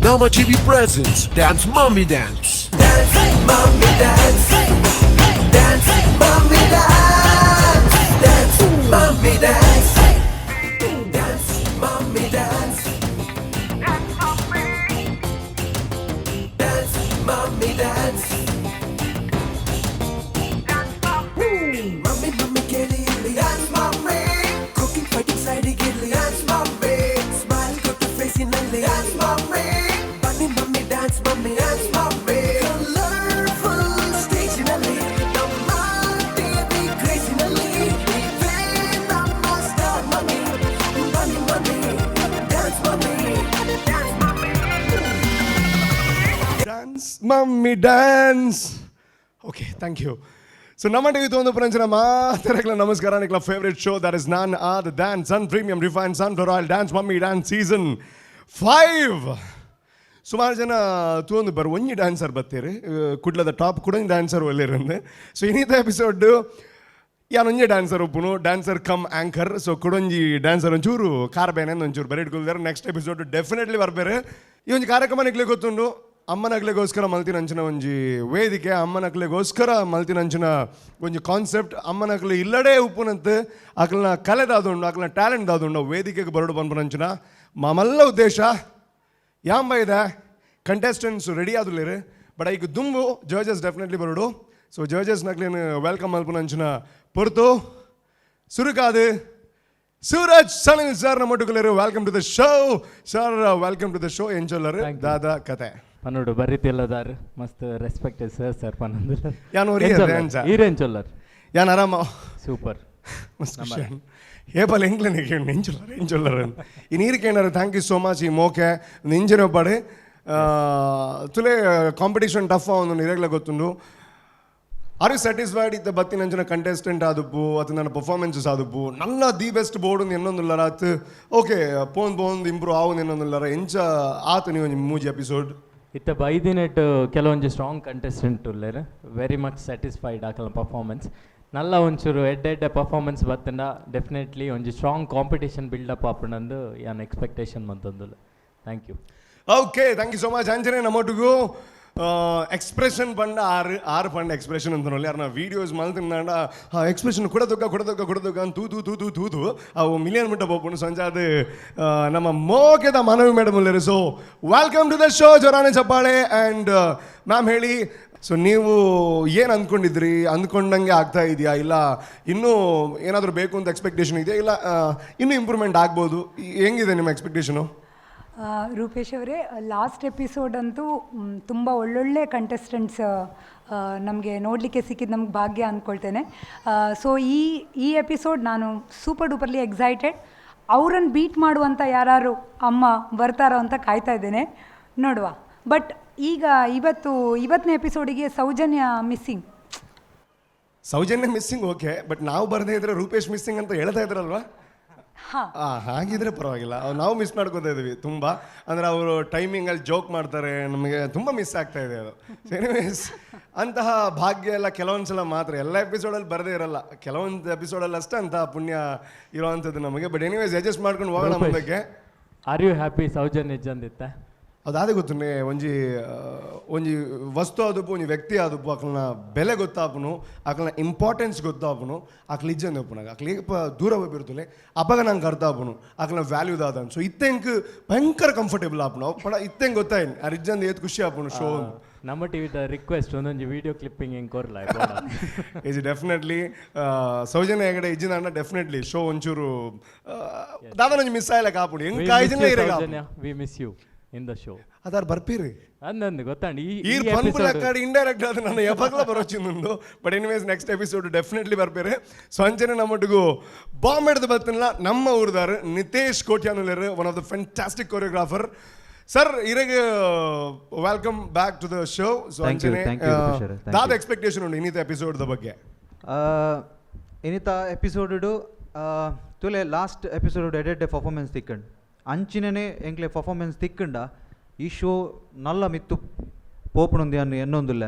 Namma TV presents Dance Mummy Dance. Dance, mommy, dance. Dance, mommy, dance. Dance, mommy, dance. Dance, mommy, dance. Dance, mommy, dance. Mummy, mummy, ಕೇಳಿ ಇಲ್ಲಿ. Dance, mommy. Cooking, fighting, side Gilli. Dance, mommy. Smile ಕೊಟ್ಟು ಫೇಸಿನಲ್ಲಿ. Dance, mommy. ಬನ್ನಿ mummy, dance, mummy. Dance, mommy. Colorful stage ನಲ್ಲಿ ನಮ್ಮ TV craze ನಲ್ಲಿ ನೀವೇ ನಮ್ಮ star mummy. ಬನ್ನಿ mummy, dance, mummy. Dance, mummy. Dance mummy dance. Okay, thank you. So ನಮ್ಮ TV ಒಂದು ಪ್ರಂಚನ ಮಾತರಗಳ ನಮಸ್ಕಾರ. ನಿಕ್ಲ favourite show, that is none other than Sun Premium Refined Sunflower Oil Dance Mummy Dance Season 5. ಸುಮಾರು ಜನ ತೂವೊಂದು ಬರ್ ಒಂಜಿ dancer ಬತ್ತೀರಿ, ಕುಡ್ಲದ top ಕೂಡ dancer ಒಲ್ಲೇರಂದು. ಸೊ ಇನ್ನಿತ ಎಪಿಸೋಡ್ ಯಾನ್ ಒಂಜಿ ಡ್ಯಾನ್ಸರ್ ಉಪ್ಪುನು, ಡ್ಯಾನ್ಸರ್ ಕಮ್ ಆ್ಯಂಕರ್. ಸೊ ಕುಡೊಂಜಿ ಡ್ಯಾನ್ಸರ್ ಒಂಚೂರು ಕಾರ್ ಬೇನೆ ಒಂಚೂರು ಬರೀಟ್ಕೊಲ್ದಾರೆ. ನೆಕ್ಸ್ಟ್ ಎಪಿಸೋಡ್ ಡೆಫಿನೆಟ್ಲಿ ಬರ್ಬೇರೆ. ಈ ಒಂಜಿ ಕಾರ್ಯಕ್ರಮ ನಿಕ್ಲೆ ಗೊತ್ತುಂಡು, ಅಮ್ಮನಕ್ಲೆಗೋಸ್ಕರ ಮಲ್ತಿನಂಚಿನ ಒಂಜಿ ವೇದಿಕೆ, ಅಮ್ಮನಕ್ಲೆಗೋಸ್ಕರ ಮಲ್ತಿನಂಚಿನ ಒಂಜಿ ಕಾನ್ಸೆಪ್ಟ್. ಅಮ್ಮನಕ್ಲೆ ಇಲ್ಲಡೇ ಉಪ್ಪುನಂತೆ ಅಕ್ಲನ ಕಲೆ ದಾದುಂಡು, ಅಕ್ಲನ ಟ್ಯಾಲೆಂಟ್ ದಾದುಂಡು, ವೇದಿಕೆಗೆ ಬರಡು ಪನ್ಪುನಂಚಿನ ಮಾಮಲ್ಲ ಉದ್ದೇಶ. ಯಾಂಬ ಇದೆ ಕಂಟೆಸ್ಟೆಂಟ್ಸ್ ರೆಡಿ ಆದುಲ್ಲೇರು, ಬಟ್ ಐಕ್ ದುಂಬು ಜಡ್ಜಸ್ ಡೆಫಿನೆಟ್ಲಿ ಬರೋಡು. ಸೊ ಜಡ್ಜಸ್ ನಕ್ಲೇನು welcome ಮಲ್ಪುನಂಚಿನ ಪೊರ್ತು. ಸುರುಕಾದು ಸೂರಜ್ ಸನಿಲ್ ಸರ್ ನಮ್ಮೊಟ್ಟುಗುಲ್ಲೆರ್. Welcome to the show, sir. Welcome to the show. ಎಂಚೊಲ್ಲರು? Thank you. ದಾದಾ ಕತೆ? ಪನ್ನೋಡು ಬರೀತಿಲ್ಲದಾರ್, ಮಸ್ತ್ ರೆಸ್ಪೆಕ್ಟ್ ಸರ್. ಸರ್ ಪನ್ನೊಂದು. ಯಾನ್ ಒರಿ ಎಂಚ? ಈರೆಂಚೊಲ್ಲರ್? ಯಾನ್ ಆರಾಮ. ಸೂಪರ್. ಮಸ್ತ್ ಖುಷಿ. ಏಪಲ್ ಎಂಕ್ಲೆನೆ ಕೇಂಡು ಎಂಚೊಲ್ಲರ್ ಎಂಚೊಲ್ಲರ್. ಈ ನೀರು ಕೇಂಡಾರ. Thank you so much. ಈ ಮೋಕೆ ಇಂಜಿನ ಒಪ್ಪಾಡು ತುಲೆ, ಕಾಂಪಿಟೇಷನ್ ಟಫ್ ಒಂದು ಇರೆಗ್ಲ ಗೊತ್ತುಂಡು. Are you satisfied? ಇತ್ತ ಬತ್ತಿನಂಚಿನ ಕಂಟೆಸ್ಟೆಂಟ್ ಆದುಪ್ಪು ಅಥವಾ ನನ್ನ ಪರ್ಫಾರ್ಮೆನ್ಸಸ್ ಆದುಪ್ಪು, ನನ್ನ the best board ಎನ್ನೊಂದುಲ್ಲರ, ಅತ್ ಓಕೆ ಪೋನ್ ಪೋನ್ ಇಂಪ್ರೂವ್ ಆವು ಎನ್ನೊಂದುಲ್ಲರ, ಎಂಚ ಆತು ನೀವು ಒಂಜಿ ಮೂಜಿ ಎಪಿಸೋಡ್? ಇತ್ತ ಬೈದಿನೆಟ್ ಕೆಲವೊಂಜಿ ಸ್ಟ್ರಾಂಗ್ ಕಂಟೆಸ್ಟೆಂಟ್ ಉಲ್ಲೇರ್. ವೆರಿ ಮಚ್ ಸ್ಯಾಟಿಸ್ಫೈಡ್ ಆಕಲ ಪರ್ಫಾರ್ಮೆನ್ಸ್. ನಲ್ಲ ಒಂಚೂರು ಎಡ್ಡೆ ಎಡ್ಡೆ ಪರ್ಫಾರ್ಮೆನ್ಸ್ ಬತ್ತಂಡ ಡೆಫಿನೆಟ್ಲಿ ಒಂಜಿ ಸ್ಟ್ರಾಂಗ್ ಕಾಂಪಿಟೇಷನ್ ಬಿಲ್ಡಪ್ ಆಪುಂಡಂದು ಯಾನ್ ಎಕ್ಸ್ಪೆಕ್ಟೇಷನ್ ಮಂತೊಂದುಲ್ಲ. Thank you. Okay, thank you so much. ಅಂಚನೆ ನಮ್ಮೊಟ್ಟಿಗೂ ಎಕ್ಸ್ಪ್ರೆಷನ್ ಪಂಡ ಆರು ಆರು ಪಂಡ ಎಕ್ಸ್ಪ್ರೆಷನ್ ಅಂತ ನೋಡಿ ಯಾರನ್ನ ವೀಡಿಯೋಸ್ ಮಲ್ತಿಂದಾಂಡ ಆ ಎಕ್ಸ್ಪ್ರೆಷನ್ ಕುಡದುಗ್ಗ ಕುಡದುಗ್ಗ ಕುಡದುಗ್ಗ ಅಂತ ತೂತು ತೂತು ತೂತು ಅವು ಮಿಲಿಯನ್ ಮುಟ್ಟ ಪೋಪುಂಡು. ಸಂಜೆ ಅದು ನಮ್ಮ ಮೋಕೆದ ಮಾನವಿ ಮೇಡಮ್ ಉಲ್ಲೇರು. So welcome to the show. ಜೋರಾನೆ ಚಪ್ಪಾಳೆ. ಆ್ಯಂಡ್ ಮ್ಯಾಮ್, ಹೇಳಿ. ಸೊ ನೀವು ಏನು ಅಂದ್ಕೊಂಡಿದ್ರಿ? ಅಂದ್ಕೊಂಡಂಗೆ ಆಗ್ತಾ ಇದೆಯಾ, ಇಲ್ಲ ಇನ್ನೂ ಏನಾದರೂ ಬೇಕು ಅಂತ ಎಕ್ಸ್ಪೆಕ್ಟೇಷನ್ ಇದೆಯಾ, ಇಲ್ಲ ಇನ್ನೂ ಇಂಪ್ರೂವ್ಮೆಂಟ್ ಆಗ್ಬೋದು, ಹೆಂಗಿದೆ ನಿಮ್ಮ ಎಕ್ಸ್ಪೆಕ್ಟೇಷನು? ರೂಪೇಶ್ ಅವರೇ, ಲಾಸ್ಟ್ ಎಪಿಸೋಡ್ ಅಂತೂ ತುಂಬ ಒಳ್ಳೊಳ್ಳೆ ಕಂಟೆಸ್ಟೆಂಟ್ಸ್ ನಮಗೆ ನೋಡಲಿಕ್ಕೆ ಸಿಕ್ಕಿದ್ದು ನಮ್ಗೆ ಭಾಗ್ಯ ಅಂದ್ಕೊಳ್ತೇನೆ. ಸೊ ಈ ಈ ಎಪಿಸೋಡ್ ನಾನು ಸೂಪರ್ ಡೂಪರ್ಲಿ ಎಕ್ಸೈಟೆಡ್. ಅವರನ್ನು ಬೀಟ್ ಮಾಡುವಂಥ ಯಾರು ಅಮ್ಮ ಬರ್ತಾರೋ ಅಂತ ಕಾಯ್ತಾ ಇದ್ದೇನೆ, ನೋಡುವ. ಬಟ್ ಈಗ ಇವತ್ತು ಇವತ್ತಿನ ಎಪಿಸೋಡಿಗೆ Soujanya missing. Soujanya missing okay, but ನಾವು ಬರದೇ ಇದ್ರೆ ರೂಪೇಶ್ ಮಿಸ್ಸಿಂಗ್ ಅಂತ ಹೇಳ್ತಾ ಇದ್ರಲ್ವಾ? ಹಾಂ. ಹಾಗಿದ್ರೆ ಪರವಾಗಿಲ್ಲ. ಅವ್ರು ನಾವು ಮಿಸ್ ಮಾಡ್ಕೋತಾ ಇದೀವಿ ತುಂಬ. ಅಂದರೆ ಅವರು ಟೈಮಿಂಗಲ್ಲಿ ಜೋಕ್ ಮಾಡ್ತಾರೆ, ನಮಗೆ ತುಂಬ ಮಿಸ್ ಆಗ್ತಾ ಇದೆ ಅದು. ಎನಿವೇಸ್, ಅಂತಹ ಭಾಗ್ಯ ಎಲ್ಲ ಕೆಲವೊಂದು ಸಲ ಮಾತ್ರ, ಎಲ್ಲ ಎಪಿಸೋಡಲ್ಲಿ ಬರದೇ ಇರಲ್ಲ. ಕೆಲವೊಂದು ಎಪಿಸೋಡಲ್ಲಿ ಅಷ್ಟೇ ಅಂತಹ ಪುಣ್ಯ ಇರೋವಂಥದ್ದು ನಮಗೆ. ಬಟ್ ಎನಿವೇಸ್, ಅಡ್ಜಸ್ಟ್ ಮಾಡ್ಕೊಂಡು ಹೋಗೋಣ ರೂಪೇಶ್. ಮುಂದಕ್ಕೆ. Are you happy Soujanya ಇಜ್ಜಂದಿತ್ತ? ಅದಾದೆ ಗೊತ್ತುನೆ, ಒಂಜಿ ಒಂಜಿ ವಸ್ತು ಆದುಪ್ಪು, ಒಂಜಿ ವ್ಯಕ್ತಿ ಆದುಪ್ಪು, ಅಕ್ಲನ ಬೆಲೆ ಗೊತ್ತಾಪುನು, ಅಕ್ಲನ ಇಂಪಾರ್ಟೆನ್ಸ್ ಗೊತ್ತಾಪುನು ಅಕ್ಲ ಇಜ್ಜಂದೆ ಉಪ್ಪುನಾಗ. ಅಕ್ಲ ಏಪ ದೂರ ಹೋಗಿರ್ತಲೆ ಅಪಗ ನಂಗೆ ಅರ್ಥ ಆಪುನು ಅಕ್ಲನ ವ್ಯಾಲ್ಯೂ ದಾದ. ಸೊ ಇತ್ತೆಂಕ್ ಭಯಂಕರ ಕಂಫರ್ಟೇಬಲ್ ಆಪುನು. ಪಡ ಇತ್ತೆಂಗ್ ಗೊತ್ತಾಯ್ತು, ಆ ಇಜ್ಜಂದೆ ಏತ್ ಖುಷಿ ಆಪುನು ಶೋ. ನಮ್ಮ ಟಿವಿದ ರಿಕ್ವೆಸ್ಟ್, ಒಂದೊಂಜಿ ವಿಡಿಯೋ ಕ್ಲಿಪ್ಪಿಂಗ್ ಹೆಂಗೆ ಕೊರ್ಲ. Is definitely Soujanya Hegde ಇಜ್ಜಿನ definitely show ಒಂಚೂರು ದಾದನೊಂಜಿ ಮಿಸ್ ಆಯ್ಲ ಕಾಪುಡು ಹೆಂಗ್ ಕಾಯ್ಜಿನ ಇರಗ. We miss you in the show. ಅದಾರ್ ಬರ್ಪೀರಿ. ಅಂದಂದು ಗೊತ್ತಾಂಡ್ ಈ ಈ ಪನ್ಪುಲಕ್ಕಾಡಿ ಇಂಡೈರೆಕ್ಟ್ ಅದು ನನ್ನ ಯಾವಾಗಲೂ ಬರೋಚಿಂದು. But anyways, next episode definitely ಬರ್ಪೇರೆ. ಸೊ ಅಂಚನೆ ನಮ್ಮೊಟ್ಟಿಗೂ ಬಾಂಬೆಡ್ದು ಬತ್ತಲ್ಲ ನಮ್ಮ ಊರ್ದಾರು Nitesh ಕೋಟ್ಯಾನುಲೇರು, one of the fantastic choreographer. Sir, ಇರೆಗ್ welcome back to the show. So Thank you, ಅಂಚನೆ thank you, Rupesh ಅವರೇ, thank ದಾದ you. Expectation ಉಂಡು ಇನ್ನಿತ ಎಪಿಸೋಡ್ ಬಗ್ಗೆ? ಇನಿತ ಎಪಿಸೋಡ್ ತುಲೆ, ಲಾಸ್ಟ್ ಎಪಿಸೋಡ್ ಎಡೆಡ್ಡೆ ಪರ್ಫಾರ್ಮೆನ್ಸ್ ತಿಕ್ಕಂಡ್, ಅಂಚಿನನೇ ಎಂಕ್ಲೆ ಪರ್ಫಾರ್ಮೆನ್ಸ್ ತಿಕ್ಕಂಡ ಈ ಶೋ ನಲ್ಲ ಮಿತ್ತು ಪೋಪುಣೊಂದು ಅನ್ನು ಎನ್ನೊಂದುಲ್ಲ.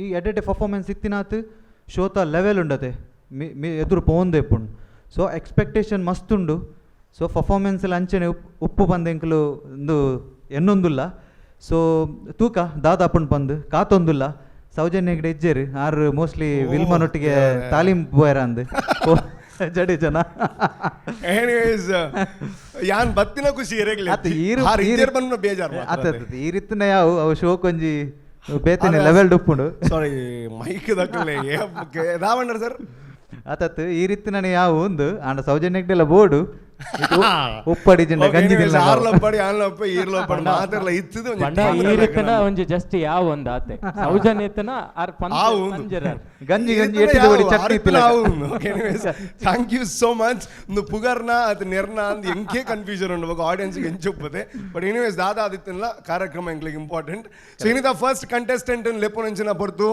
ಈ ಎಡೆಡ್ಡೆ ಪರ್ಫಾರ್ಮೆನ್ಸ್ ಇತ್ತಿನಾತ್ ಶೋತ ಲೆವೆಲ್ ಉಂಡತೆ ಮಿ ಮಿ ಎದುರು ಪೋಂದೆ ಇಪ್ಪುಂಡು. ಸೊ ಎಕ್ಸ್ಪೆಕ್ಟೇಷನ್ ಮಸ್ತ್ ಉಂಡು. ಸೊ ಪರ್ಫಾರ್ಮೆನ್ಸ್ ಎಲ್ಲ ಅಂಚನೆ ಉಪ್ಪು ಬಂದ ಎಂಕುಲು ಒಂದು ಎನ್ನೊಂದುಲ್ಲ. ಸೊ ತೂಕ ದಾದಾಪುಂಡು ಪಂದು ಕಾತೊಂದುಲ್ಲ. ಸೌಜನ್ಯ ಹೆಗ್ಡೆ ಇಜ್ಜೇರು, ಆರು ಮೋಸ್ಟ್ಲಿ ವಿಲ್ಮನೊಟ್ಟಿಗೆ ತಾಲೀಮ್ ಪೋಯರ ಅಂದ್ ಜಡೆ ಜನ. ಎನಿವೇಸ್, ಯಾನ್ ಬತ್ತಿನ ಖುಷಿ. ಅತ್ ಈರು ಈರು ಬಂದ ಬೇಜಾರು. ಅತ್ ಅತ್ ಈ ರೀತಿನ ಯಾವ ಅವು ಶೋಕ್ ಒಂಜಿ ಬೇತನೆ ಲೆವೆಲ್ ಡುಪ್ಪುಂಡು. ಸಾರಿ, ಮೈಕ್ ದಕ್ಕಲೆ ದಾವಂಡ್ರ ಸರ್. ಆತತ್ ಈ ರೀತಿ ನಾನು ಯಾವ ಒಂದು ಆಂಡ ಸೌಜನ್ಯ ಹೆಗ್ಡೆಲ್ಲ ಬೋರ್ಡು ಉಪ್ಪಡಿ ಜಿಂಡ ಗಂಜಿ ದಿಲ್ಲ. ಆರ್ಲಪ್ಪಡಿ ಆನ್ಲಪ್ಪ ಈರ್ಲಪ್ಪಡಿ ಮಾತೆರ್ಲ ಇತ್ತದು. ಪಂಡ ಈ ರೀತಿನ ಒಂಜಿ ಜಸ್ಟ್ ಯಾವ ಒಂದು ಆತೆ ಸೌಜನ್ಯ ಇತ್ತನ ಆರ್ ಪಂಜರ. ಗಂಜಿ ಗಂಜಿ ಎಟ್ಟಿದ ಬಡಿ chutney ಇತ್ತಿಲ್ಲ. Thank you so much. ಒಂದು ಪುಗರ್ನ ಅದು ನೆರ್ನ ಅಂದ್ ಎಂಕೆ ಕನ್ಫ್ಯೂಷನ್ ಉಂಡು ಬೊಕ ಆಡಿಯನ್ಸ್ ಎಂಚೊಪ್ಪದೆ. ಬಟ್ ಎನಿವೇಸ್, ದಾದಾ ಆದಿತ್ತಲ್ಲ ಕಾರ್ಯಕ್ರಮ ಎಂಕ್ಲೆಗ್ ಇಂಪಾರ್ಟೆಂಟ್. ಸೊ ಇನ್ನಿತ ಫಸ್ಟ್ ಕಂಟೆಸ್ಟೆಂಟ್ ಲೆಪ್ಪುನಂಚಿನ ಪೊರ್ತು.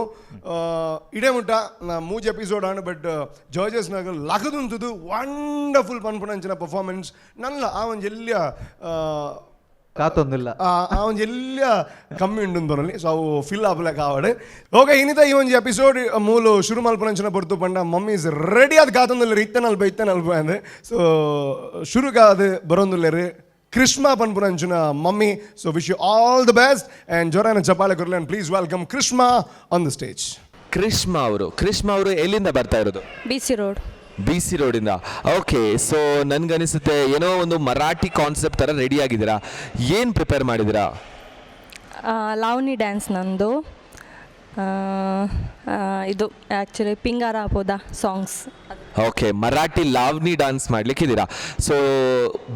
ಇಡೇ ಮುಟ್ಟ ನಾ ಮೂಜಿ ಎಪಿಸೋಡ್ ಆಂಡ್, ಬಟ್ ಜಡ್ಜಸ್ ನಾಗ ಲಗದುಂತುದು ವಂಡರ್ಫುಲ್ ಪನ್ಪುನಂಚಿನ ಪರ್ಫಾರ್ಮೆನ್ಸ್. ನಲ್ಲ ಆ ಒಂಜಿ ಎಲ್ಲಿಯ ಕಾತೊಂದಿಲ್ಲ. ಆ ಆ ಒಂಜಿ ಎಲ್ಲಿಯ ಕಮ್ಮಿ ಉಂಡು ಬರಲಿ, ಸೊ ಅವು ಫಿಲ್ ಆಪಲೆಕ ಆವಡ್. ಓಕೆ, ಇನ್ನಿತ ಈ ಒಂಜಿ ಎಪಿಸೋಡ್ ಮೂಲು ಶುರು ಮಲ್ಪುನಂಚಿನ ಪೊರ್ತು ಪಂಡ ಮಮ್ಮೀಸ್ ರೆಡಿ ಆದ್ ಕಾತೊಂದುಲ್ಲೆರ್, ಇತ್ತೆ ನಲ್ಪ ಇತ್ತೆ ನಲ್ಪ ಅಂದ್. ಸೊ ಶುರುಗಾದ್ ಬರೊಂದುಲ್ಲೆರ್ Krishna ಪನ್ಪುನಂಚಿನ mummy. So wish you all the best and ಜೋರಾನ ಚಪಾಳೆ ಕೊರ್ಲೆ and please welcome Krishna on the stage. Krishna ಅವರು, ಕೃಷ್ಣ ಅವರು ಎಲ್ಲಿಂದ ಬರ್ತಾ ಇರೋದು? B C road. B C ರೋಡಿಂದ. ಓಕೆ, ಸೊ ನನ್ಗನಿಸುತ್ತೆ ಏನೋ ಒಂದು ಮರಾಠಿ ಕಾನ್ಸೆಪ್ಟ್ ಥರ ರೆಡಿ ಆಗಿದ್ದೀರಾ. ಏನು ಪ್ರಿಪೇರ್ ಮಾಡಿದ್ದೀರಾ? ಲಾವಣಿ ಡ್ಯಾನ್ಸ್ ನಂದು. ಆ, ಆ, ಇದು ಆ್ಯಕ್ಚುಲಿ ಪಿಂಗಾರ ಪೋದ songs. Okay, Marathi Lavani dance ಮಾಡ್ಲಿಕ್ಕಿದ್ದೀರಾ. ಸೊ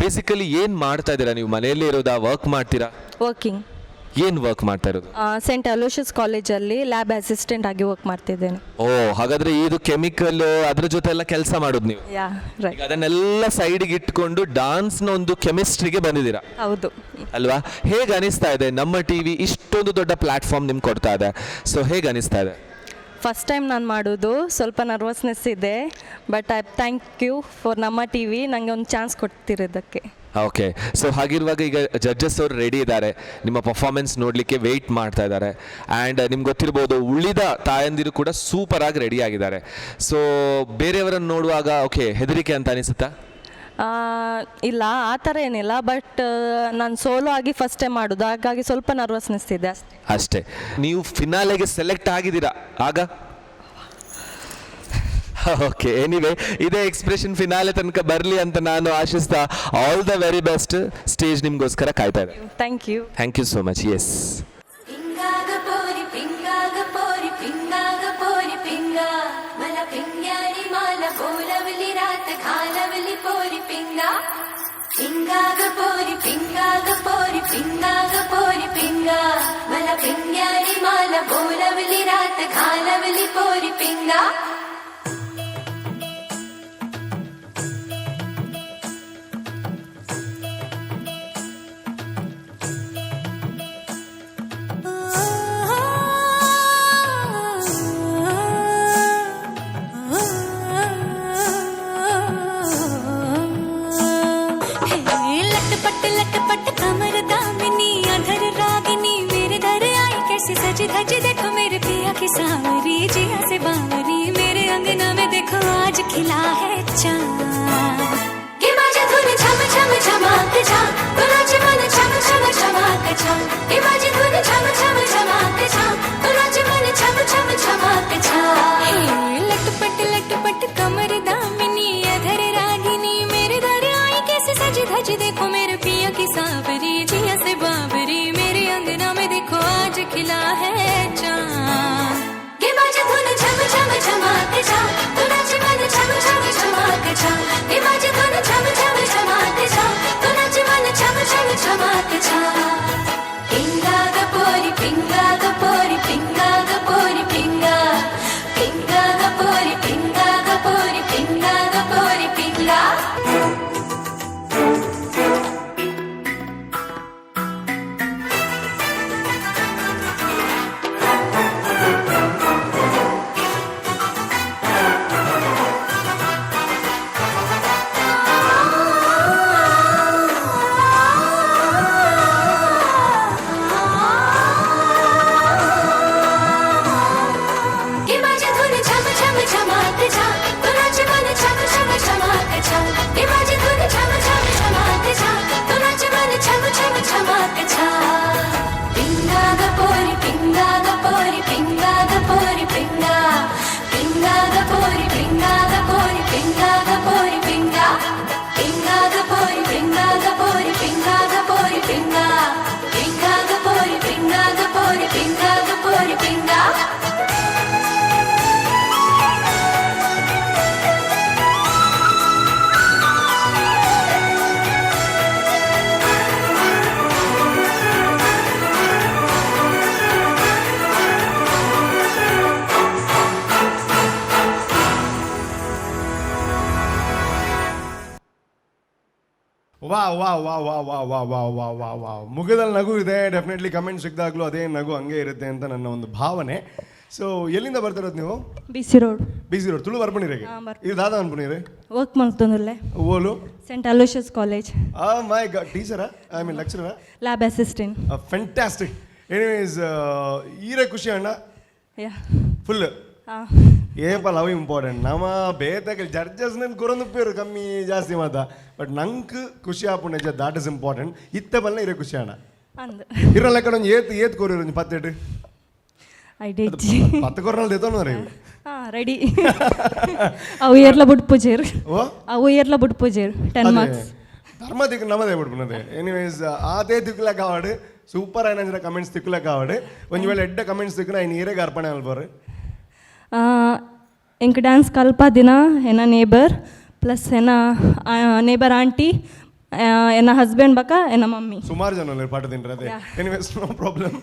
ಬೇಸಿಕಲಿ ಏನು ಮಾಡ್ತಾ ಇದ್ದೀರಾ ನೀವು? ಮನೆಯಲ್ಲೇ ಇರೋದಾ, ವರ್ಕ್ ಮಾಡ್ತೀರಾ? ವರ್ಕಿಂಗ್. ಏನು ವರ್ಕ್ ಮಾಡ್ತಾ ಇರೋದು? ಸೆಂಟ್ ಅಲೋಷಿಯಸ್ ಕಾಲೇಜಲ್ಲಿ ಲ್ಯಾಬ್ ಅಸಿಸ್ಟೆಂಟ್ ಆಗಿ ವರ್ಕ್ ಮಾಡ್ತಿದ್ದೇನೆ. ಓ, ಹಾಗಾದ್ರೆ ಇದು ಕೆಮಿಕಲ್ ಅದ್ರ ಜೊತೆ ಎಲ್ಲ ಕೆಲಸ ಮಾಡೋದು ನೀವು? ಯಾ, ರೈಟ್. ಈಗ ಅದನ್ನೆಲ್ಲ ಸೈಡ್ಗೆ ಇಟ್ಕೊಂಡು ಡಾನ್ಸ್ನ ಒಂದು ಕೆಮಿಸ್ಟ್ರಿಗೆ ಬಂದಿದ್ದೀರಾ. ಹೌದು. ಅಲ್ವಾ? ಹೇಗೆ ಅನಿಸ್ತಾ ಇದೆ? ನಮ್ಮ ಟಿವಿ ಇಷ್ಟೊಂದು ದೊಡ್ಡ ಪ್ಲಾಟ್ಫಾರ್ಮ್ ನಿಮ್ಗೆ ಕೊಡ್ತಾ ಇದೆ, ಸೊ ಹೇಗೆ ಅನಿಸ್ತಾ ಇದೆ? ಫಸ್ಟ್ ಟೈಮ್ ನಾನು ಮಾಡೋದು, ಸ್ವಲ್ಪ ನರ್ವಸ್ನೆಸ್ ಇದೆ. But I thank you for ನಮ್ಮ ಟಿವಿ, ನನಗೆ ಒಂದು ಚಾನ್ಸ್ ಕೊಡ್ತಿರೋದಕ್ಕೆ. ಓಕೆ, ಸೊ ಹಾಗಿರುವಾಗ ಈಗ ಜಡ್ಜಸ್ ಅವರು ರೆಡಿ ಇದ್ದಾರೆ, ನಿಮ್ಮ ಪರ್ಫಾರ್ಮೆನ್ಸ್ ನೋಡಲಿಕ್ಕೆ ವೆಯ್ಟ್ ಮಾಡ್ತಾ ಇದ್ದಾರೆ. ಆ್ಯಂಡ್ ನಿಮ್ಗೆ ಗೊತ್ತಿರ್ಬೋದು, ಉಳಿದ ತಾಯಂದಿರು ಕೂಡ ಸೂಪರ್ ಆಗಿ ರೆಡಿ ಆಗಿದ್ದಾರೆ. ಸೊ ಬೇರೆಯವರನ್ನು ನೋಡುವಾಗ ಓಕೆ ಹೆದರಿಕೆ ಅಂತ ಅನಿಸುತ್ತಾ? ಇಲ್ಲ, ಆ ಥರ ಏನಿಲ್ಲ. ಬಟ್ ನಾನು ಸೋಲೋ ಆಗಿ ಫಸ್ಟ್ ಟೈಮ್ ಮಾಡೋದು, ಹಾಗಾಗಿ ಸ್ವಲ್ಪ ನರ್ವಸ್ನೆಸ್ ಇದೆ ಅಷ್ಟೇ. ಅಷ್ಟೇ. ನೀವು ಫಿನಾಲೆಗೆ ಸೆಲೆಕ್ಟ್ ಆಗಿದ್ದೀರಾ ಆಗ. ಓಕೆ, ಎನಿವೆ, ಇದೇ ಎಕ್ಸ್ಪ್ರೆಷನ್ ಫಿನಾಲೆ ತನಕ ಬರಲಿ ಅಂತ ನಾನು ಆಶಿಸ್ತಾ, all the very best. Stage ನಿಮಗೋಸ್ಕರ ಕಾಯ್ತಾ ಇದೆ. Thank you. Thank you so much, yes. ಪಿಂಗಾಗ ಪೋರಿ ಪಿಂಗಾಗ ಪೋರಿ ಪಿಂಗಾಗ ಪೋರಿ Panga, मला पिंग्यानी माला बोलवली, रात घालवली पोरी पिंगा. पिंगाग पोरी पिंगाग पोरी पिंगाग पोरी पिंगा, मला पिंग्यानी माला बोलवली, रात घालवली पोरी पिंगा. लटपट लटपट कमर दामिनी, अधर रागिनी, मेरे दर आई कैसे सज धज, देखो मेरे पिया की सांवरी, जिया से बावरी. ವಾ ವಾ ವಾ ವಾ ವಾ ವಾ ವಾ ವಾ ವಾ ವಾ. ಮುಖದಲ್ಲಿ ನಗು ಇದೆ. ಡೆಫಿನೆಟ್ಲಿ ಕಮೆಂಟ್ ಸಿಕ್ಕಿದಾಗಲೂ ಅದೇ ನಗು ಹಂಗೆ ಇರುತ್ತೆ ಅಂತ ನನ್ನ ಒಂದು ಭಾವನೆ. ಸೊ ಎಲ್ಲಿಂದ ಬರ್ತಿರೋದು ನೀವು? B C road. B C road. Tulu ಬರ್ಪಣಿರಿಗೆ? ಹಾ, ಬರ್ಪುಂಡು. ಇದು ದಾದಾ ಅನ್ಪುನೀರಿ? ವರ್ಕ್ ಮಲ್ತೊಂದುಲ್ಲೆ. ಓಲು? Saint Aloysius college. ಆ ಮೈ ಗಾಡ್, ಟೀಚರಾ? I mean ಲೆಕ್ಚರರಾ? Lab assistant. Fantastic. Anyways, ಈರೇ ಖುಷಿ ಅಣ್ಣ? ಯಾ. ಫುಲ್? ಹಾಂ. ಏಪ ಲವ್ ಇಂಪಾರ್ಟೆಂಟ್. ನಮ್ಮ ಬೇತಕ ಜಡ್ಜಸ್ ನನ್ ಕೊರೊಂದು ಕಮ್ಮಿ ಜಾಸ್ತಿ ಮಾತ, ಬಟ್ ನಂಗೆ ಖುಷಿ ಆಪುಂಡು ನಿಜ. That is important. ಇತ್ತೆ ಬಲ್ಲ ಇರೇ ಖುಷಿ ಅಣ್ಣ? ಅಂದ್. ಇರ ಲೆಕ್ಕ ಒಂಜಿ ಏತ್ ಏತ್ ಕೊರಿ ಒಂಜಿ ಪತ್ತೆಟ್? ಐಡಿಯಾ. ಪತ್ತು ಕೊರನಲ್ಲಿ ದೆತ್ತೊಂದು. ಹಾಂ, ರೆಡಿ. ಅವು ಏರ್ಲ ಬುಡ್ಪುಜೇರ್. ಓ. ಅವು ಏರ್ಲ ಬುಡ್ಪುಜೇರ್, 10 ಮಾರ್ಕ್ಸ್. ಧರ್ಮ ದಿಕ್ಕು ನಮ್ಮದೇ ಬಿಡ್ಪುನದೆ. ಎನಿವೇಸ್, ಆತೇ ತಿಕ್ಕುಲಕ ಆವಡ್, ಸೂಪರ್ ಆಯ್ನ ಕಮೆಂಟ್ಸ್ ತಿಕ್ಕುಲಕ ಆವಡ್. ಒಂಜಿ ವೇಳೆ ಎಡ್ಡೆ ಕಮೆಂಟ್ಸ್ ತಿಕ್ಕುನ ಐನ್ ಈರೆಗ್ ಅರ್ಪಣೆ ಅಲ್ಪರು. ಎಂಕ್ ಡ್ಯಾನ್ಸ್ ಕಲ್ಪಾದಿನ ಎನ್ನ ನೇಬರ್, ಪ್ಲಸ್ ಎನ್ನ ನೇಬರ್ ಆಂಟಿ, ಎನ್ನ ಹಸ್ಬೆಂಡ್ ಬಕ ಎನ್ನ ಮಮ್ಮಿ. ಸುಮಾರು ಜನ ಉಲ್ಲೆರ್ ಪಾಠ ತಿಂಡ್ರೆ ಅದೇ. Anyways, no problem.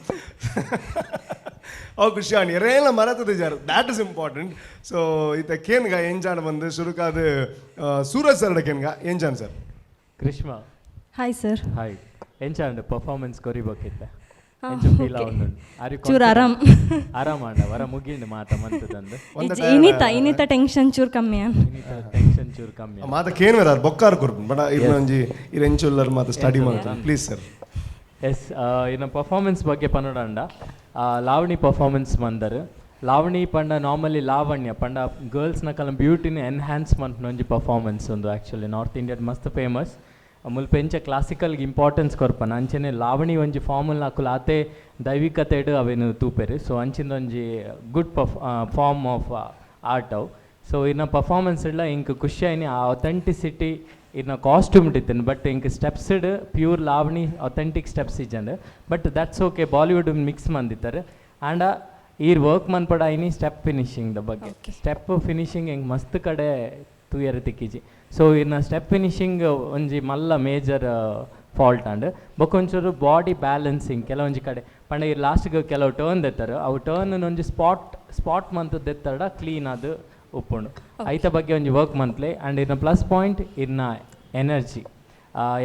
ಅವು ಖುಷಿ ಆಂಡ್ ಎರೇಲ ಮರತದ ಜಾರು. That is important. So ಇತ್ತ ಕೇನ್ಗ ಎಂಜಾನ್ ಬಂದು ಶುರುಕಾದ ಸೂರಜ್ ಸರ್ ಕೇನ್ಗ ಎಂಜಾನ್ ಸರ್. ಕೃಷ್ಮ. Hi sir. Hi, ಎಂಚ ಪರ್ಫಾರ್ಮೆನ್ಸ್ ಕೊರಿಬೇಕಿತ್ತ? ಹಾ, ಎಂಚ ಫೀಲ್? Okay. ಆವೊಂದುಂಡು? Are you ಚೂರು ಆರಾಮ್. ಆರಾಮ ಅಂಡ ವರ ಮುಗಿಂಡು ಮಾತ ಮಂತದಂದು. ಇನ್ನಿತ ಇನ್ನಿತ ಟೆನ್ಷನ್ ಚೂರು ಕಮ್ಮಿ. ಟೆನ್ಷನ್ ಚೂರು ಕಮ್ಮಿ. ಮಾತ ಕೇನ್ ವೇರ ಬೊಕ್ಕಾರ್ ಕೊರ್ಪು, ಬಟ್ ಇರ್ನ ಒಂಜಿ ಇರ್ ಎಂಚುಲ್ಲರ್ ಮಾತ ಸ್ಟಡಿ ಮಾಡ್ತಾರೆ. Please sir. S, ಇನ್ನ ಪರ್ಫಾರ್ಮೆನ್ಸ್ ಬಗ್ಗೆ ಪನ್ನೊಡಂಡ ಲಾವಣಿ ಪರ್ಫಾರ್ಮೆನ್ಸ್ ಮಂದರ್. ಲಾವಣಿ ಪಂಡ ನಾರ್ಮಲಿ ಲಾವಣ್ಯ ಪಂಡ ಗರ್ಲ್ಸ್ನ ಕಲ ಬ್ಯೂಟಿನ ಎನ್ಹ್ಯಾನ್ಸ್ ಮನ್ಪುನ ಒಂಜಿ ಪರ್ಫಾರ್ಮೆನ್ಸ್ ಒಂದು. ಆ್ಯಕ್ಚುಲಿ ನಾರ್ತ್ ಇಂಡಿಯಾಡ್ ಮಸ್ತ್ ಫೇಮಸ್. ಮುಲ್ಪ ಎಂಚ ಕ್ಲಾಸಿಕಲ್ಗೆ ಇಂಪಾರ್ಟೆನ್ಸ್ ಕೊರ್ಪನ, ಅಂಚನೆ ಲಾವಣಿ ಒಂಜಿ ಫಾರ್ಮಲ್ ಅಕುಲು ಆತೆ ದೈವಿಕತೆಡ್ ಅವೇನು ತೂಪೆರ್. ಸೊ ಅಂಚಿಂದ ಒಂಜಿ ಗುಡ್ ಫಾರ್ಮ್ ಆಫ್ ಆರ್ಟ್ ಅವು. ಸೊ ಇನ್ನ ಪರ್ಫಾರ್ಮೆನ್ಸ್ ಇಡ್ಲ ಇಂಕ್ ಖುಷಿ ಆಯ್ನಿ. ಆ ಅಥೆಂಟಿಸಿಟಿ ಇನ್ನ ಕಾಸ್ಟ್ಯೂಮ್ ಇತ್ತಿನ, ಬಟ್ ಇಂಕ್ ಸ್ಟೆಪ್ಸ್ಡ್ ಪ್ಯೂರ್ ಲಾವಣಿ ಅಥೆಂಟಿಕ್ ಸ್ಟೆಪ್ಸ್ ಇಜ್ಜಂಡ್. But that's okay, Bollywood mix ಮಂದಿತ್ತಾರೆ. ಆ್ಯಂಡ್ ಈರ್ ವರ್ಕ್ ಮನ್ಪಡ ಐನಿ ಸ್ಟೆಪ್ ಫಿನಿಶಿಂಗ್ the ಬಗ್ಗೆ. ಸ್ಟೆಪ್ ಫಿನಿಶಿಂಗ್ ಎಂಕ್ ಮಸ್ತ್ ಕಡೆ ತೂಯರೆ ತಿಕ್ಕಿಜಿ. ಸೊ ಇನ್ನ ಸ್ಟೆಪ್ ಫಿನಿಶಿಂಗ್ ಒಂಜಿ ಮಲ್ಲ ಮೇಜರ್ ಫಾಲ್ಟ್. ಆಂಡ್ ಬೊಕ್ಕ ಒಂಚೂರು ಬಾಡಿ ಬ್ಯಾಲೆನ್ಸಿಂಗ್ ಕೆಲವೊಂಜಿ ಕಡೆ ಪಂಡ ಈ ಲಾಸ್ಟ್ಗೆ ಕೆಲವು ಟರ್ನ್ ದೆತ್ತಾರೆ. ಅವು ಟರ್ನ್ ಒಂಜಿ ಸ್ಪಾಟ್ ಸ್ಪಾಟ್ ಮಂತ್ ದೆತ್ತಡ ಕ್ಲೀನ್ ಅದು ಉಪ್ಪುಂಡು. ಐತ ಬಗ್ಗೆ ಒಂಜಿ ವರ್ಕ್ ಮನ್ಪ್ಲೆ. ಆ್ಯಂಡ್ ಇರ್ನ ಪ್ಲಸ್ ಪಾಯಿಂಟ್ ಇರ್ನ ಎನರ್ಜಿ.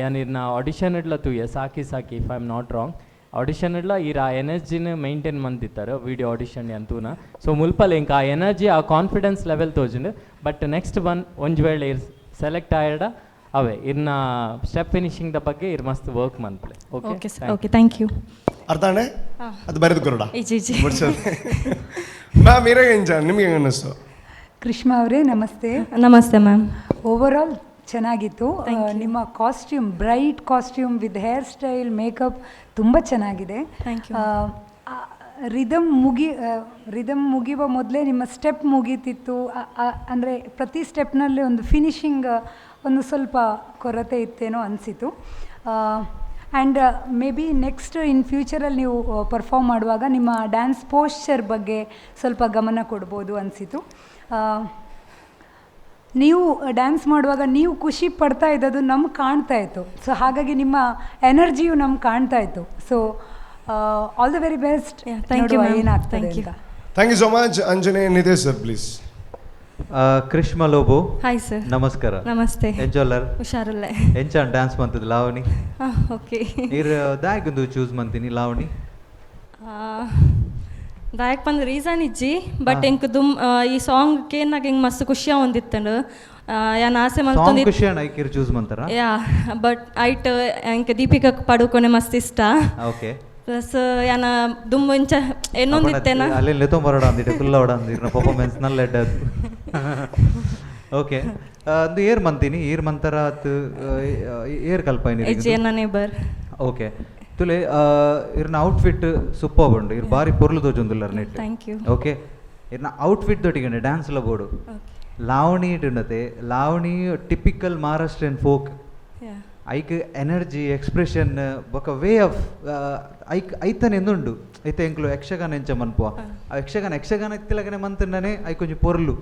ಯಾನ್ ಇರ್ನ ಆಡಿಷನ್ ಇಡ್ಲ ತೂಯೆ ಸಾಕಿ ಸಾಕಿ, if I am not wrong, audition ಇಡ್ಲ ಈರ್ ಆ ಎನರ್ಜಿನ ಮೈಂಟೈನ್ ಮಂತಿತ್ತಾರೆ ವಿಡಿಯೋ ಆಡಿಷನ್ ಅಂತೂನ. ಸೊ ಮುಲ್ಪಲ್ ಇಂಕ ಆ ಎನರ್ಜಿ, ಆ ಕಾನ್ಫಿಡೆನ್ಸ್ ಲೆವೆಲ್ ತೋಜಿಂಡು. ಬಟ್ ನೆಕ್ಸ್ಟ್ ಒನ್ ಒಂಜಿ ವೇಳೆ ಇರ್ ಸೆಲೆಕ್ಟ್ ಆಯಡ ಅವೇ ಇರ್ನ ಸ್ಟೆಪ್ ಫಿನಿಶಿಂಗ್ the ಬಗ್ಗೆ ಇರ್ ಮಸ್ತ್ work ಮನ್ಪ್ಲೆ. Okay. Okay sir, okay, thank you. ಅರ್ಥ ಅಣ್ಣೆ? ಅದು ಬರೆದು ಕೊರಡ. ಇಜ್ಜಿ ಇಜ್ಜಿ. ಮ್ಯಾಮ್, ಇರಾಗ ಎಂಚ ನಿಮ್ಗೆ ಹೆಂಗೆ ಅನ್ನಿಸ್ತು? ಕೃಷ್ಣ ಅವರೇ, ನಮಸ್ತೆ. ನಮಸ್ತೆ ಮ್ಯಾಮ್. ಓವರ್ ಆಲ್ ಚೆನ್ನಾಗಿತ್ತು. ನಿಮ್ಮ costume, bright costume with hair style, makeup ತುಂಬ ಚೆನ್ನಾಗಿದೆ. Thank you. Rhythm ಮುಗಿಯುವ ಮೊದಲೇ ನಿಮ್ಮ ಸ್ಟೆಪ್ ಮುಗೀತಿತ್ತು. ಅಂದರೆ ಪ್ರತಿ ಸ್ಟೆಪ್ನಲ್ಲಿ ಒಂದು ಫಿನಿಶಿಂಗ್ ಒಂದು ಸ್ವಲ್ಪ ಕೊರತೆ ಇತ್ತೇನೋ ಅನಿಸಿತು. And maybe next in ಫ್ಯೂಚರಲ್ಲಿ ನೀವು ಪರ್ಫಾರ್ಮ್ ಮಾಡುವಾಗ ನಿಮ್ಮ ಡ್ಯಾನ್ಸ್ ಪೋಶ್ಚರ್ ಬಗ್ಗೆ ಸ್ವಲ್ಪ ಗಮನ ಕೊಡ್ಬೋದು ಅನಿಸಿತು. ನೀವು ಡ್ಯಾನ್ಸ್ ಮಾಡುವಾಗ ನೀವು ಖುಷಿ ಪಡ್ತಾ ಇದ್ದದ್ದು ನಮ್ಗೆ ಕಾಣ್ತಾ ಇತ್ತು. ಸೊ ಹಾಗಾಗಿ ನಿಮ್ಮ ಎನರ್ಜಿಯು ನಮ್ಗೆ ಕಾಣ್ತಾ ಇತ್ತು. So all the very best. Thank you, ma'am. ಏನಾಗ್ತದೆ Thank you. ಅಂತ. Thank you so much Anjane. Nitesh sir, please. Krishma Lobo. Hi sir. ನಮಸ್ಕಾರ. ನಮಸ್ತೆ. ಎಂಜೋಲ್ಲರ್? ಹುಷಾರಲ್ಲೇ. ಎಂಚಾನ್ ಡ್ಯಾನ್ಸ್ ಮಂತದ ಲಾವಣಿ? ಹಾಂ, ಓಕೆ. ಇರ್ ದಾಯಗೊಂದು ಚೂಸ್ ಮಂತೀನಿ ಲಾವಣಿ? ದಾಯಕ್ ಪಂದ್ ರೀಸನ್ ಇಜ್ಜಿ, ಬಟ್ ಎಂಕ್ ದುಮ್ ಈ ಸಾಂಗ್ ಕೇನ್ನಾಗ ಎಂಕ್ ಮಸ್ತ್ ಖುಷಿ ಆವೊಂದಿತ್ತಂಡು. ಯಾನ್ ಆಸೆ ಸಾಂಗ್ ಮಲ್ತೊಂದು ಖುಷಿ ಅಣ್ಣ ಐಕಿರ್ ಚೂಸ್ ಮಂತಾರ? ಯಾ, ಬಟ್ ಐಟ್ ಎಂಕ್ ದೀಪಿಕಾ ಪಡುಕೋಣೆ ಮಸ್ತ್ ಇಷ್ಟ. ಪ್ಲಸ್ ಯಾನ ದುಂಬು ಇಂಚ ಎನ್ನೊಂದಿತ್ತೇನ. ಅಲ್ಲಿ ಲೆತ್ತೊಂಬರೋಡ ಅಂದಿಟ್ಟು ಕುಲ್ಲವಡ ಅಂದಿರ್ನ ಪರ್ಫಾರ್ಮೆನ್ಸ್ ನಲ್ಲ ಎಡ್ಡ. ಓಕೆ, ಅಂದು ಏರ್ ಮಂತೀನಿ ಏರ್ ಮಂತರ ಅತ್ ಏರ್ ಕಲ್ಪಾಯಿನಿ? ಎಜ್ಜಿ, ಎನ್ನ ನೇಬರ್. ಓಕೆ, ತುಲೆ ಇರ್ನ ಔಟ್ಫಿಟ್ ಸೂಪರ್ ಉಂಡು. ಇರ್ ಬಾರಿ ಪೊರ್ಲು ತೋಜೊಂದುಲ್ಲರ್ net. Thank you. Okay, ಇರ್ನ ಔಟ್ಫಿಟ್ ದೊಟ್ಟಿಗಂಡೆ ಡ್ಯಾನ್ಸ್ ಲ ಬೋಡು. ಲಾವಣಿ ಉಂಡತೆ, ಲಾವಣಿ ಟಿಪಿಕಲ್ ಮಹಾರಾಷ್ಟ್ರಿಯನ್ ಫೋಕ್. ಐಕ್ ಎನರ್ಜಿ, ಎಕ್ಸ್ಪ್ರೆಷನ್ ಬೊಕ ವೇ ಆಫ್ ಐಕ್ ಐತನೆ ಎಂದುಂಡು. ಐತೆ ಎಂಕ್ಲು ಯಕ್ಷಗಾನ ಎಂಚ ಮನ್ಪುವ, ಆ ಯಕ್ಷಗಾನ ಯಕ್ಷಗಾನ ಇತ್ತಿಲಗನೆ ಮಂತಂಡನೆ ಐಕೊಂಜಿ ಪೊರ್ಲು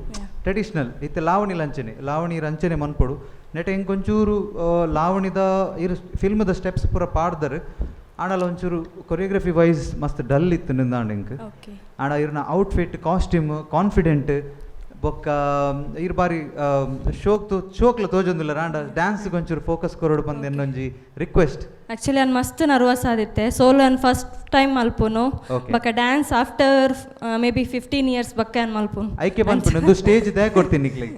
ಟ್ರೆಡಿಷನಲ್ ಇತ್ತೆ ಲಾವಣಿ ಲಂಚನೆ ಲಾವಣಿ ರಂಚನೆ ಮನ್ಪೊಡು. ನೆಟ ಎಂಕೊಂಚೂರು ಲಾವಣಿದ ಇರು ಫಿಲ್ಮ್ದ ಸ್ಟೆಪ್ಸ್ ಪೂರ ಪಾಡ್ದರು. ಆಂಡಲ ಒಂಚೂರು ಕೊರಿಯೋಗ್ರಫಿ ವೈಸ್ ಮಸ್ತ್ ಡಲ್ ಇತ್ತು ನಿಂದಾಂಡ್ ಎಂಕ್. ಆಂಡ ಇರ್ನ ಔಟ್ಫಿಟ್, ಕಾಸ್ಟ್ಯೂಮ್, ಕಾನ್ಫಿಡೆಂಟ್ ಬೊಕ್ಕ ಇರ್ ಬಾರಿ ಶೋಕ್ ಶೋಕ್ಲ ತೋಜೊಂದುಲ್ಲ ರಾಂಡ ಡ್ಯಾನ್ಸ್ ಒಂಚೂರು ಫೋಕಸ್ ಕೊರೊಡು ಪಂದ್ ಎನ್ನೊಂಜಿ ರಿಕ್ವೆಸ್ಟ್. ಆಕ್ಚುಲಿ ನಾನು ಮಸ್ತ್ ನರ್ವಸ್ ಆದಿತ್ತೆ. ಸೋಲೋ ನಾನು ಫಸ್ಟ್ ಟೈಮ್ ಮಲ್ಪುನು. ಬೊಕ dance after may be 15 years ಬೊಕ್ಕ ಯಾನ್ ಮಲ್ಪುನು. ಐಕೆ ಪನ್ಪುನು, ಒಂದು ಸ್ಟೇಜ್ ದೇ ಕೊಡ್ತೀನಿ ನಿಕ್ಲೆಗ್.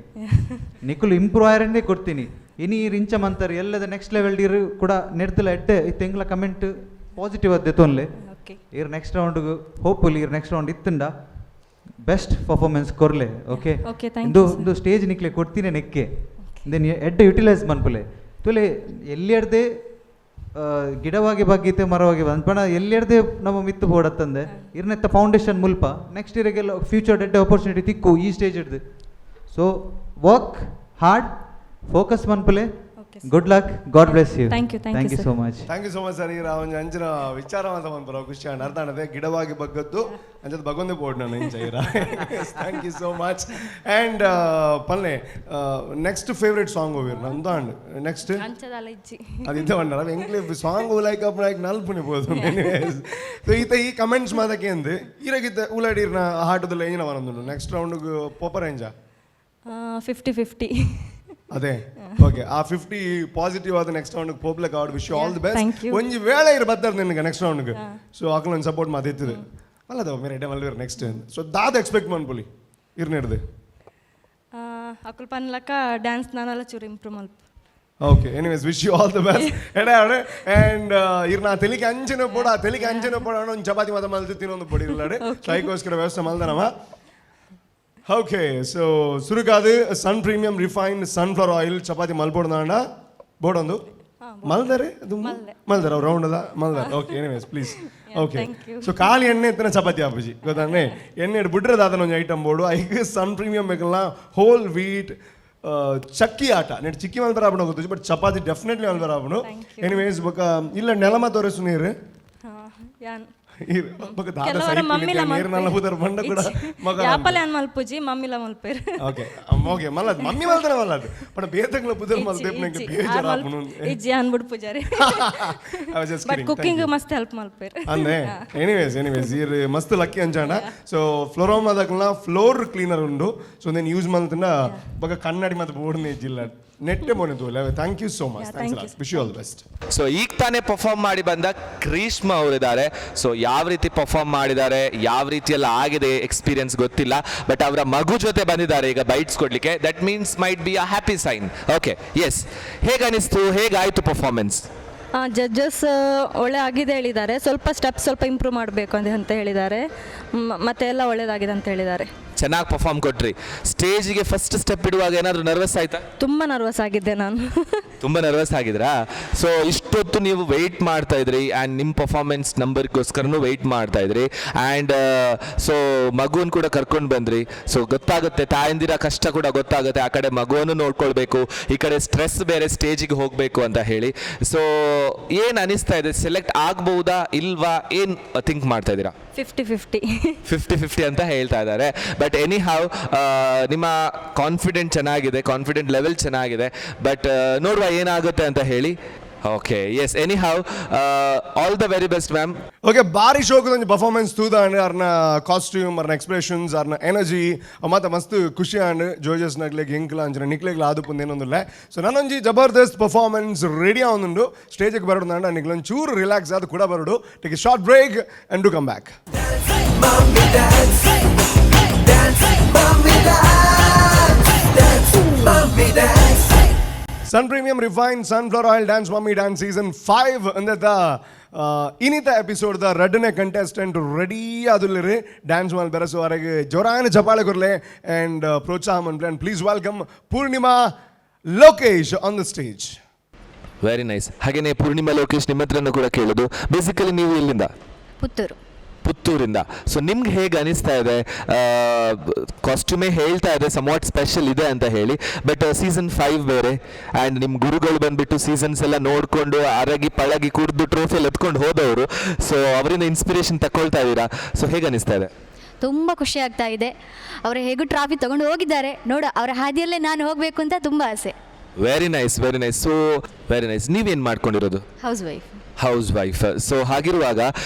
ನಿಕುಲು ಇಂಪ್ರೂವ್ ಆಯರಂದೇ ಕೊಡ್ತೀನಿ. ಇನಿ ಈರ್ ಇಂಚ ಮಂತರ್ ಎಲ್ಲದ ನೆಕ್ಸ್ಟ್ ಲೆವೆಲ್ ಇರು ಕೂಡ ನೆಡ್ತಲ ಎಡ್ಡೆ ಇತ್ತೆ. ಎಂಗ್ಲ ಕಮೆಂಟ್ ಪಾಸಿಟಿವ್ ಅದ್ದೆ ತೊನ್ಲೆ. ಇರ್ ನೆಕ್ಸ್ಟ್ ರೌಂಡ್ ಹೋಪ್ಫುಲಿ ಇರ್ ನೆಕ್ಸ್ಟ್ ರೌಂಡ್ ಇತ್ತಂಡ ಬೆಸ್ಟ್ ಪರ್ಫಾರ್ಮೆನ್ಸ್ ಕೊರ್ಲೆ, ಓಕೆ? Okay, thank ಇಂದು you, sir. ಇಂದು ಸ್ಟೇಜ್ ನಿಕ್ಲೆ ಕೊಡ್ತೀನಿ ನೆಕ್ಕೆ, then ಎಡ್ಡೆ ಯುಟಿಲೈಸ್ ಮನ್ಪುಲೆ. ತುಲೆ ಎಲ್ಲಿ ಗಿಡವಾಗಿ ಬಗ್ಗೀತೆ ಮರವಾಗಿ ಬಂದ್ ಪಂಡ ಎಲ್ಲಿ ನಮ್ಮ ಮಿತ್ತು ಬೋಡತ್ತಂದೆ ಇರ್ನೆತ್ತ ಫೌಂಡೇಶನ್ ಮುಲ್ಪ ನೆಕ್ಸ್ಟ್ ಇಯರ್ಗೆಲ್ಲ ಫ್ಯೂಚರ್ ಎಡ್ಡೆ ಆಪರ್ಚುನಿಟಿ ತಿಕ್ಕು ಈ ಸ್ಟೇಜ್ ಹಿಡ್ದು. ಸೊ ವರ್ಕ್ ಹಾರ್ಡ್, ಫೋಕಸ್ ಮನ್ಪುಲೆ. Good luck, God bless you. Thank you, thank thank you, you sir. So much. Thank you so much sir. ಈ ಒಂಜಿ ಅಂಚಿನ ವಿಚಾರ ಅಂತ ಪನ್ಪುರ ಖುಷಿ ಆಂಡ್. ಅರ್ಥ ಆಂಡದೆ, ಗಿಡವಾಗಿ ಬಗ್ಗದ್ದು ಅಂಚದ ಬಗೊಂದೆ ಬೋರ್ಡ್ ನಾನು ಇಂಚ ಇರ. Thank you so much. And ಪಲ್ಲೆ ನೆಕ್ಸ್ಟ್ ಫೇವ್ರೆಟ್ ಸಾಂಗ್ ಹೋಗಿರ್ ನಂದು ಅಂಡ್ ನೆಕ್ಸ್ಟ್? ಅಂಚದಲ್ಲ ಇಜ್ಜಿ. ಅದು ಇದ್ದ ಬಂಡ ಎಂಕ್ಲೆ ಸಾಂಗ್ ಲೈಕ್ ಅಪ್ ಲೈಕ್ ನಲ್ಪುನಿ ಬೋದು. ಸೊ ಈತ ಈ ಕಮೆಂಟ್ಸ್ ಮಾತಕ್ಕೆ ಅಂದು ಈರಗಿದ್ದ ಉಲಾಡಿರ್ನ ಹಾಟದಲ್ಲ ಎಂಜಿನ ಬರಂದುಂಡು ನೆಕ್ಸ್ಟ್ ರೌಂಡ್ ಪೋಪರ್ ಎಂಜ? 50-50. ಅದೇ, ಓಕೆ, ಆ 50 ಪಾಸಿಟಿವ್ ಆದ ನೆಕ್ಸ್ಟ್ ರೌಂಡ್ ಪೋಪ್ಲಕ್ ಆಡ್. Wish all the best. Thank you. ಒಂಜಿ ವೇಳೆ ಇರು ಬತ್ತಾರೆ ನಿನಗೆ ನೆಕ್ಸ್ಟ್ ರೌಂಡ್ಗೆ, ಸೊ ಅಕ್ಲ ಒಂದು ಸಪೋರ್ಟ್ ಮಾತಿತ್ತದೆ ಅಲ್ಲದ ಮೇರೆ ಎಡ್ಡೆ ಮಲ್ವೇರ್ ನೆಕ್ಸ್ಟ್. ಸೊ ದಾದ ಎಕ್ಸ್ಪೆಕ್ಟ್ ಮನ್ಪುಲಿ ಇರ್ನಿಡ್ದು? ಅಕುಲ್ ಪನ್ಲಕ ಡ್ಯಾನ್ಸ್ ನಾನೆಲ್ಲ ಚೂರು ಇಂಪ್ರೂವ್ ಮಲ್ಪ. Okay, anyways, wish you all the best. ಎಡೆ ಆ್ಯಂಡ್ ಇರ್ನ ತೆಲಿಗೆ ಅಂಚಿನ ಪೋಡ, ತೆಲಿಗೆ ಅಂಚಿನ ಪೋಡ, ಒಂದು ಚಪಾತಿ ಮಾತ ಮಲ್ತು ತಿನ್ನೊಂದು ಪೊಡಿ ಇಲ್ಲಾಡೆ. ಐಕೋಸ್ಕರ ವ್ಯವಸ್ಥೆ ಮಲ್ದನವ. ಓಕೆ, ಸೊ ಸುರುಕಾದು sun premium refined sunflower oil chapati ಮಲ್ಪೊಡ್ದಾಂಡ ಬೋಡೊಂದು ಮಲ್ದರೆ ಅದು ಮಲ್ದಾರ ರೌಂಡ್ ಅದ ಮಲ್ದಾರ. Okay, anyways, please, okay. Thank you. So ಖಾಲಿ ಎಣ್ಣೆ ಇತ್ತನ ಚಪಾತಿ ಆಪುಜಿ ಗೊತ್ತಾನೆ. ಎಣ್ಣೆ ಬಿಡ್ರೆ ದಾದನ ಒಂಜಿ ಐಟಮ್ ಬೋಡು. ಐಕ್ ಸನ್ ಪ್ರೀಮಿಯಂ ಬೇಕಲ್ಲ ಹೋಲ್ ವೀಟ್ ಚಕ್ಕಿ ಆಟ ನೆಟ್ ಚಿಕ್ಕಿ ಮಲ್ಪರ ಆಪುಂಡು ಗೊತ್ತು, ಬಟ್ ಚಪಾತಿ ಡೆಫಿನೆಟ್ಲಿ ಮಲ್ಪರ ಆಪುಂಡು. ಎನಿವೇಸ್, ಬೊಕ ಇಲ್ಲ ನೆಲಮ ತೋರಿಸು ನೀರು. ಯಾನ್ ಬೊಕ ದಾದ ಕೆಲವರ ಸೈಕ್ ಮಮ್ಮಿಲ ನೀರು ನಲ್ಲ ಪುದರ್ ಬಂಡ ಕೂಡ ಮಗ. ಯಾಪಲ ಯಾನ್ ಮಲ್ಪುಜಿ, ಮಮ್ಮಿಲ ಮಲ್ಪೇರು. ಓಕೆ ಓಕೆ, ಮಲ್ಲದ್ ಮಮ್ಮಿ ಮಲ್ತನ ಮಲ್ಲದ್ ಪಂಡ ಬೇತಂಗ್ಲ ಪುದರ್ ಮಲ್ತೆ ನಂಗೆ ಬೇಜಾರ್ ಆಪುಂಡು. ಇಜ್ಜಿ, ಯಾನ್ ಬಿಡ್ಪುಜಾರಿ. I was just but kidding. Thank cooking you. ಮಸ್ತ್ ಹೆಲ್ಪ್ ಮಲ್ಪೇರು. ಅಂದೆ ಎನಿವೇಸ್ ಎನಿವೇಸ್, ಈರ್ ಮಸ್ತ್ ಲಕ್ಕಿ ಅಂಚಾಂಡ. ಸೊ ಫ್ಲೋರೋಮಾದಕ್ಲ ಫ್ಲೋರ್ ಕ್ಲೀನರ್ ಉಂಡು. ಸೊ నేను ಯೂಸ್ ಮಲ್ತಂಡ ಬೊಕ ಕನ್ನಡಿ ಮತ್ತೆ ಬೋರ್ಡ್ ಜಿಲ್ಲ ನೆಟ್ಟೆ ಮೋನೆ ತೋಲೆ. Thank you so much. Yeah, thanks. Thank you. Wish you all the best. So ಈಗ ತಾನೇ ಪರ್ಫಾರ್ಮ್ ಮಾಡಿ ಬಂದ ಗ್ರೀಷ್ಮ ಅವರಿದ್ದಾರೆ. ಸೊ ಯಾವ ರೀತಿ ಪರ್ಫಾರ್ಮ್ ಮಾಡಿದ್ದಾರೆ, ಯಾವ ರೀತಿಯೆಲ್ಲ ಆಗಿದೆ ಎಕ್ಸ್ಪೀರಿಯನ್ಸ್ ಗೊತ್ತಿಲ್ಲ. ಬಟ್ ಅವರ ಮಗು ಜೊತೆ ಬಂದಿದ್ದಾರೆ ಈಗ ಬೈಟ್ಸ್ ಕೊಡ್ಲಿಕ್ಕೆ. That means might be a happy sign. Okay, yes, ಹೇಗೆ ಅನಿಸ್ತು, ಹೇಗಾಯಿತು ಪರ್ಫಾರ್ಮೆನ್ಸ್? ಜಡ್ಜಸ್ ಒಳ್ಳೆ ಆಗಿದೆ ಹೇಳಿದ್ದಾರೆ. ಸ್ವಲ್ಪ ಸ್ಟೆಪ್ ಸ್ವಲ್ಪ ಇಂಪ್ರೂವ್ ಮಾಡಬೇಕು ಅಂತ ಅಂತ ಹೇಳಿದ್ದಾರೆ. ಮತ್ತೆ ಎಲ್ಲ ಒಳ್ಳೇದಾಗಿದೆ ಅಂತ ಹೇಳಿದ್ದಾರೆ. ಚೆನ್ನಾಗಿ ಪರ್ಫಾರ್ಮ್ ಕೊಟ್ರಿ. ಸ್ಟೇಜಿಗೆ ಫಸ್ಟ್ ಸ್ಟೆಪ್ ಇಡುವಾಗ ಏನಾದರೂ ನರ್ವಸ್ ಆಯ್ತಾ? ತುಂಬ ನರ್ವಸ್ ಆಗಿದ್ದೆ ನಾನು. ತುಂಬ ನರ್ವಸ್ ಆಗಿದ್ರಾ? ಸೊ ಇಷ್ಟೊತ್ತು ನೀವು ವೆಯ್ಟ್ ಮಾಡ್ತಾ ಇದ್ರಿ ಆ್ಯಂಡ್ ನಿಮ್ಮ ಪರ್ಫಾರ್ಮೆನ್ಸ್ ನಂಬರ್ಗೋಸ್ಕರನೂ ವೆಯ್ಟ್ ಮಾಡ್ತಾ ಇದ್ರಿ ಆ್ಯಂಡ್ ಸೊ ಮಗುವನ್ನು ಕೂಡ ಕರ್ಕೊಂಡು ಬಂದ್ರಿ. ಸೊ ಗೊತ್ತಾಗುತ್ತೆ, ತಾಯಂದಿರ ಕಷ್ಟ ಕೂಡ ಗೊತ್ತಾಗುತ್ತೆ. ಆ ಕಡೆ ಮಗುವನ್ನು ನೋಡ್ಕೊಳ್ಬೇಕು, ಈ ಕಡೆ ಸ್ಟ್ರೆಸ್ ಬೇರೆ, ಸ್ಟೇಜಿಗೆ ಹೋಗಬೇಕು ಅಂತ ಹೇಳಿ. ಸೊ ಏನು ಅನಿಸ್ತಾ ಇದೆ? ಸೆಲೆಕ್ಟ್ ಆಗ್ಬಹುದಾ ಇಲ್ವಾ? ಏನು ಥಿಂಕ್ ಮಾಡ್ತಾ ಇದ್ದೀರಾ? 50-50. 50-50 ಅಂತ ಹೇಳ್ತಾ ಇದ್ದಾರೆ. ಬಟ್ ಎನಿ how, ನಿಮ್ಮ ಕಾನ್ಫಿಡೆಂಟ್ ಚೆನ್ನಾಗಿದೆ, ಕಾನ್ಫಿಡೆಂಟ್ ಲೆವೆಲ್ ಚೆನ್ನಾಗಿದೆ. ಬಟ್ ನೋಡುವ ಏನಾಗುತ್ತೆ ಅಂತ ಹೇಳಿ. Okay, yes, anyhow, all the very best, ma'am. Okay, ಬಾರಿ ಶೋಕದ ಒಂಜಿ ಪರ್ಫಾರ್ಮೆನ್ಸ್ ತೂದಾಂಡ್. ಅರ್ನ ಕಾಸ್ಟ್ಯೂಮ್, ಅರ್ನ ಎಕ್ಸ್ಪ್ರೆಷನ್ಸ್, ಅರ್ನ ಎನರ್ಜಿ ಮತ್ತೆ ಮಸ್ತ್ ಖುಷಿ ಆಂಡ್. ಜೋಜಸ್ ನಗ್ಲೆಗ್ ಎಂಕ್ಲ ಅಂಚಿನ ನಿಕ್ಲೆಗ್ಲ ಆದುಪುಂದು ಏನೊಂದುಲ್ಲೆ. ಸೊ ನಾನೊಂಜಿ ಜಬರ್ದಸ್ತ್ ಪರ್ಫಾರ್ಮೆನ್ಸ್ ರೆಡಿ ಆವೊಂದುಂಡು. ಸ್ಟೇಜಿಗೆ ಬರೋಡು ನಿಕ್ಲೊಂದು ಚೂರು ರಿಲ್ಯಾಕ್ಸ್ ಆದ್ ಕೂಡ ಬರೋಡು. Take a short break and do come back. Mommy dance, dance, mommy dance, dance, mommy dance. Sun premium refined sunflower oil dance mummy dance season 5 ಅಂದತ ಇನಿತ ಎಪಿಸೋಡ್ ದ ರಡ್ಡನೇ ಕಂಟೆಸ್ಟೆಂಟ್ ರೆಡಿ ಆದುಲ್ಲೆರ್ dance ಮಾಲ್ ಬೆರಸುವರೆಗೆ. ಜೋರಾನ ಚಪಾಳೆ ಕೊರ್ಲೆ ಆ್ಯಂಡ್ ಪ್ರೋತ್ಸಾಹ ಮನ್ಪುಲೆ and please welcome Purnima Lokesh on the stage. Very nice. ಹಾಗೇನೆ ಪೂರ್ಣಿಮಾ ಲೋಕೇಶ್, ನಿಮ್ಮ ಹತ್ರನೂ ಕೂಡ ಕೇಳೋದು, ಬೇಸಿಕಲಿ ನೀವು ಎಲ್ಲಿಂದ? ಪುತ್ತೂರು. ಪುತ್ತೂರಿಂದ. ಸೊ ನಿಮ್ಗೆ ಹೇಗೆ ಅನಿಸ್ತಾ ಇದೆ? ಕಾಸ್ಟ್ಯೂಮೇ ಹೇಳ್ತಾ ಇದೆ ಸಮ್ವಾಟ್ ಸ್ಪೆಷಲ್ ಇದೆ ಅಂತ ಹೇಳಿ. ಬಟ್ ಸೀಸನ್ 5 ಬೇರೆ ಆ್ಯಂಡ್ ನಿಮ್ಮ ಗುರುಗಳು ಬಂದ್ಬಿಟ್ಟು ಸೀಸನ್ಸ್ ಎಲ್ಲ ನೋಡಿಕೊಂಡು ಅರಗಿ ಪಳಗಿ ಕುಡಿದು ಟ್ರೋಫಿ ಎತ್ಕೊಂಡು ಹೋದವರು. ಸೊ ಅವರಿಂದ ಇನ್ಸ್ಪಿರೇಷನ್ ತಗೊಳ್ತಾ ಇದ್ದೀರಾ. ಸೊ ಹೇಗೆ ಅನಿಸ್ತಾ ಇದೆ? ತುಂಬ ಖುಷಿ ಆಗ್ತಾ ಇದೆ. ಅವರು ಹೇಗೂ ಟ್ರಾಫಿ ತಗೊಂಡು ಹೋಗಿದ್ದಾರೆ ನೋಡು, ಅವರ ಹಾದಿಯಲ್ಲೇ ನಾನು ಹೋಗಬೇಕು ಅಂತ ತುಂಬ ಆಸೆ. Very nice, very nice. So very nice. ನೀವೇನು ಮಾಡ್ಕೊಂಡಿರೋದು? House wife. House wife. ಸೊ ಹಾಗಿರುವಾಗ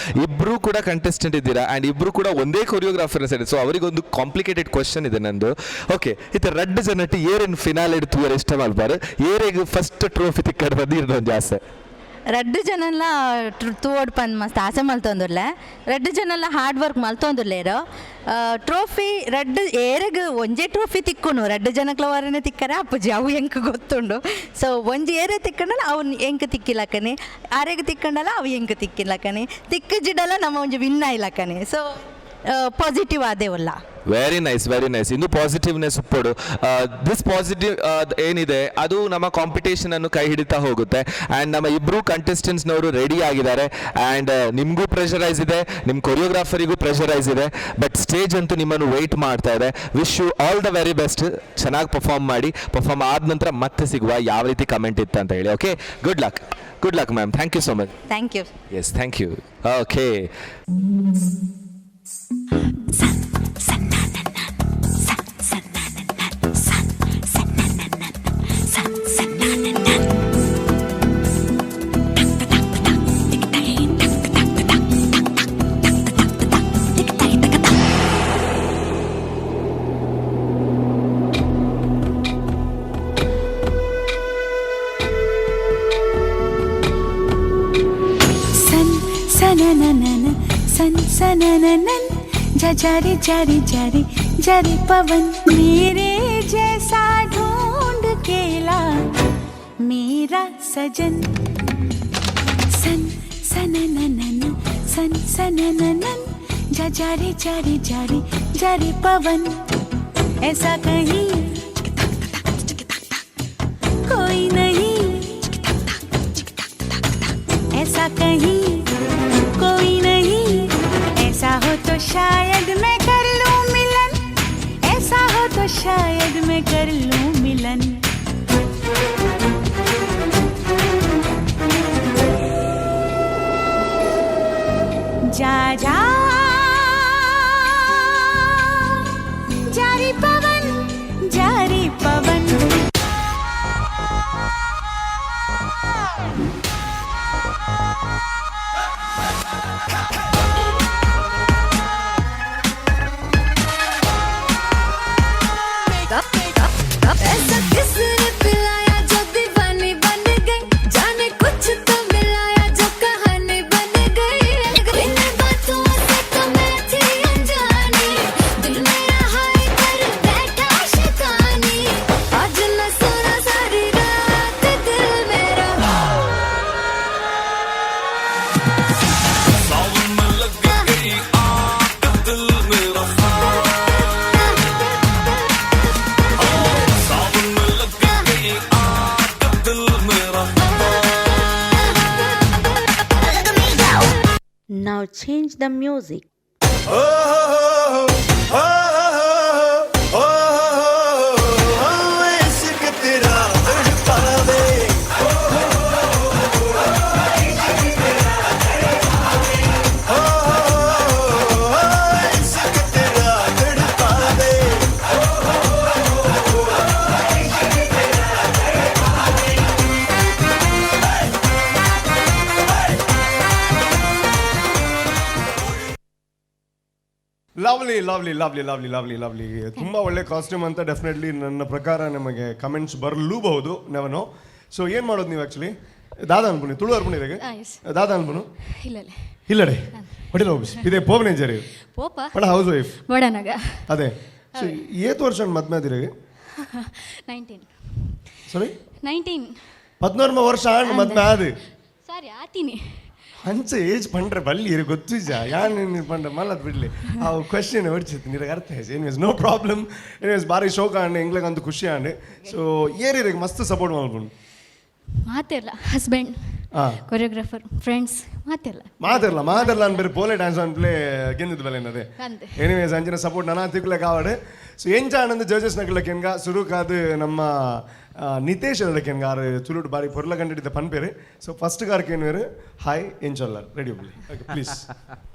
ಇಬ್ಬರು ಕೂಡ ಕಂಟೆಸ್ಟೆಂಟ್ ಇದ್ದೀರಾ ಆ್ಯಂಡ್ ಇಬ್ಬರು ಕೂಡ ಒಂದೇ ಕೊರಿಯೋಗ್ರಾಫರ್ ಸೈಡ್. ಸೊ ಅವರಿಗೊಂದು ಕಾಂಪ್ಲಿಕೇಟೆಡ್ ಕ್ವಶನ್ ಇದೆ ನಂದು. ಓಕೆ, ಇತ್ತ ರಡ್ಡ್ ಜನಟ್ ಏರಿನ್ ಫಿನಾಲ್ ತೂಯರ್ ಇಷ್ಟ ಮಲ್ಪಾರು, ಏರೆಗ್ ಫಸ್ಟ್ ಟ್ರೋಫಿ ತಿಕ್ಕಡ್ ಬಂದು ಇರ್ದೊಂದು ಆಸೆ? ರಡ್ಡು ಜನಲ್ಲ ತೂವೊಡು ಪಂದ್ ಮಸ್ತ್ ಆಸೆ ಮಲ್ತೊಂದುಲ್ಲೆ. ರಡ್ಡು ಜನಲ್ಲ ಹಾರ್ಡ್ ವರ್ಕ್ ಮಲ್ತೊಂದುಲ್ಲೇರು. ಟ್ರೋಫಿ ರಡ್ಡು ಏರೆಗ್ ಒಂಜೇ ಟ್ರೋಫಿ ತಿಕ್ಕುನು, ರಡ್ಡು ಜನಕ್ಲ ವಾರನೆ ತಿಕ್ಕರೆ ಅಪ್ಪುಜಿ, ಅವು ಎಂಕ್ ಗೊತ್ತುಂಡು. ಸೊ ಒಂಜಿ ಏರೆ ತಿಕ್ಕಂಡಲ ಅವು ಎಂಕ್ ತಿಕ್ಕಿಲಕ್ಕನೆ, ಆರೆಗ್ ತಿಕ್ಕಂಡಲ ಅವು ಎಂಕ್ ತಿಕ್ಕಿಲಕ್ಕನೆ, ತಿಕ್ಕಜಿಡಲ ನಮ್ಮ ಒಂಜಿ ವಿನ್ ಆಯ್ಲಕ್ಕನೆ. ಸೊ ಪಾಸಿಟಿವ್ ಆದೇ ಉಲ್ಲ. Very nice, very nice. ಇಂದು ಪಾಸಿಟಿವ್ನೆಸ್ ಉಪ್ಪೋಡು. This positive ಏನಿದೆ ಅದು ನಮ್ಮ ಕಾಂಪಿಟೇಷನ್ ಅನ್ನು ಕೈ ಹಿಡಿತಾ ಹೋಗುತ್ತೆ. ಆ್ಯಂಡ್ ನಮ್ಮ ಇಬ್ಬರು ಕಂಟೆಸ್ಟೆಂಟ್ಸ್ನವರು ರೆಡಿ ಆಗಿದ್ದಾರೆ. ಆ್ಯಂಡ್ ನಿಮಗೂ ಪ್ರೆಷರೈಸ್ ಇದೆ, ನಿಮ್ಮ ಕೊರಿಯೋಗ್ರಾಫರಿಗೂ ಪ್ರೆಷರೈಸ್ ಇದೆ, ಬಟ್ ಸ್ಟೇಜ್ ಅಂತೂ ನಿಮ್ಮನ್ನು ವೆಯ್ಟ್ ಮಾಡ್ತಾ ಇದೆ. Wish you all the very best. ಚೆನ್ನಾಗಿ ಪರ್ಫಾರ್ಮ್ ಮಾಡಿ. ಪರ್ಫಾರ್ಮ್ ಆದ ನಂತರ ಮತ್ತೆ ಸಿಗುವ, ಯಾವ ರೀತಿ ಕಮೆಂಟ್ ಇತ್ತು ಅಂತ ಹೇಳಿ. Okay, good luck, good luck, ma'am. Thank you so much. Thank you. Yes, thank you. Okay. सन सनननन सन सनननन, जा जा रे जा रे जा रे जा रे पवन, मेरे जैसा ढूंढ केला मेरा सजन। सन सनननन सन सनननन, जा जा रे जा रे जा रे जा रे पवन, ऐसा कहीं कोई नहीं, ऐसा कहीं कोई नहीं। ऐसा हो तो शायद मैं कर लूं मिलन, ऐसा हो तो शायद मैं कर लूं मिलन। जा जा जा रे पवन, जा रे पवन। ऐसा किसने पिलाया जो दीवानी बन गई, जाने कुछ तो मिलाया जो कहानी बन गई। इन बातों से तो मैं थी अनजानी, दिल मेरा हाय कर बैठा शैतानी। आज न सोना सारी रात दिल मेरा। सावन में लग गई आग दिल मेरा, सावन में लग गई आग दिल मेरा। Now change the music. Oh, oh, oh, oh, इश्क तेरा तड़पावे। ओ, इश्क तेरा तड़पावे। Lovely, lovely, lovely, lovely, lovely, lovely. ತುಂಬ ಒಳ್ಳೆ ಕಾಸ್ಟ್ಯೂಮ್ ಅಂತ ಡೆಫಿನೆಟ್ಲಿ ನನ್ನ ಪ್ರಕಾರ ನಮಗೆ ಕಮೆಂಟ್ಸ್ ಬರಲೂಬಹುದು, ನೆವನು. ಸೊ ಏನು ಮಾಡೋದು ನೀವು ಆ್ಯಕ್ಚುಲಿ? ದಾದಾ ಅನ್ಪುನಿ ತುಳು ಅರ್ಪುನಿ. Yes. ದಾದಾ ಅನ್ಪುನು. ಇಲ್ಲ. ಇಲ್ಲಡೆ ಹೊಡಿಲ ಹೋಗಿಸ್ ಇದೆ ಪೋವನೆ ಜರಿ. ಪೋಪ. ಬಡ ಹೌಸ್ ವೈಫ್. ಬಡನಗ. ಅದೇ. ಸೊ ಏತ್ ವರ್ಷ ಮದ್ವೆ ಆದಿರಗೆ? 19. ಸಾರಿ? 19. 14 ವರ್ಷ ಆಂಡ್ ಮದ್ವೆ ಆದು? ಸಾರಿ, ಆತೀನಿ. ಅಂಚ ಏಜ್ ಪಂಡ್ರೆ ಬಲ್ಲಿ ಇರು ಗೊತ್ತಿಜ ಯಾನ್ ನೀನು ಪಂಡ್ರೆ ಮಲ್ಲದ್ ಬಿಡ್ಲಿ. ಆ ಕ್ವಶನ್ ಹೊಡ್ಚಿತ್ತು ನಿನಗೆ ಅರ್ಥ ಆಯ್ತು. Anyways, no problem. ಎನಿವೇಸ್, ಭಾರಿ ಶೋಕ ಆಂಡ್ ಎಂಗ್ಲೆಗಂತೂ ಖುಷಿ ಆಂಡ್. ಸೊ ಏರಿರಿಗೆ ಮಸ್ತ್ ಸಪೋರ್ಟ್ ಮಾಡ್ಕೊಂಡು? ಮಾತೆಲ್ಲ ಹಸ್ಬೆಂಡ್, ಕೊರಿಯೋಗ್ರಾಫರ್, ಫ್ರೆಂಡ್ಸ್, ಮಾತೆಲ್ಲ. ಮಾತಾಡಲ್ಲ ಮಾತಾಡಲ್ಲ ಅನ್ಬೇರೆ ಪೋಲೆ ಡ್ಯಾನ್ಸ್ ಅನ್ಪ್ಲೆ ಗೆಂದಿದ್ ಬಲೆ ಅದೇ. ಅಂದೆ. ಎನಿವೇಸ್, ಅಂಚಿನ ಸಪೋರ್ಟ್ ನನ್ನ ತಿಕ್ಲೆ ಕಾವಡು. ಸೊ ಎಂಚ ಆನಂದ್ ಜಡ್ಜಸ್ ನಕಲ ಸುರುಕಾದು ನಮ್ಮ ನಿತೇಶ್ ಕೆನ್ಗ ಆರು ತುಳುಟು ಬಾರಿ ಪೊರ್ಲ ಕಂಡಿದ್ದ ಪನ್ಪೇರು. ಸೊ ಫಸ್ಟ್ ಕಾರ್ ಕೇನ್ವೇರು. ಹಾಯ್, ಎಂಚೊಲ್ಲ ರೆಡಿ ಒಬ್ಲಿ? Okay, please.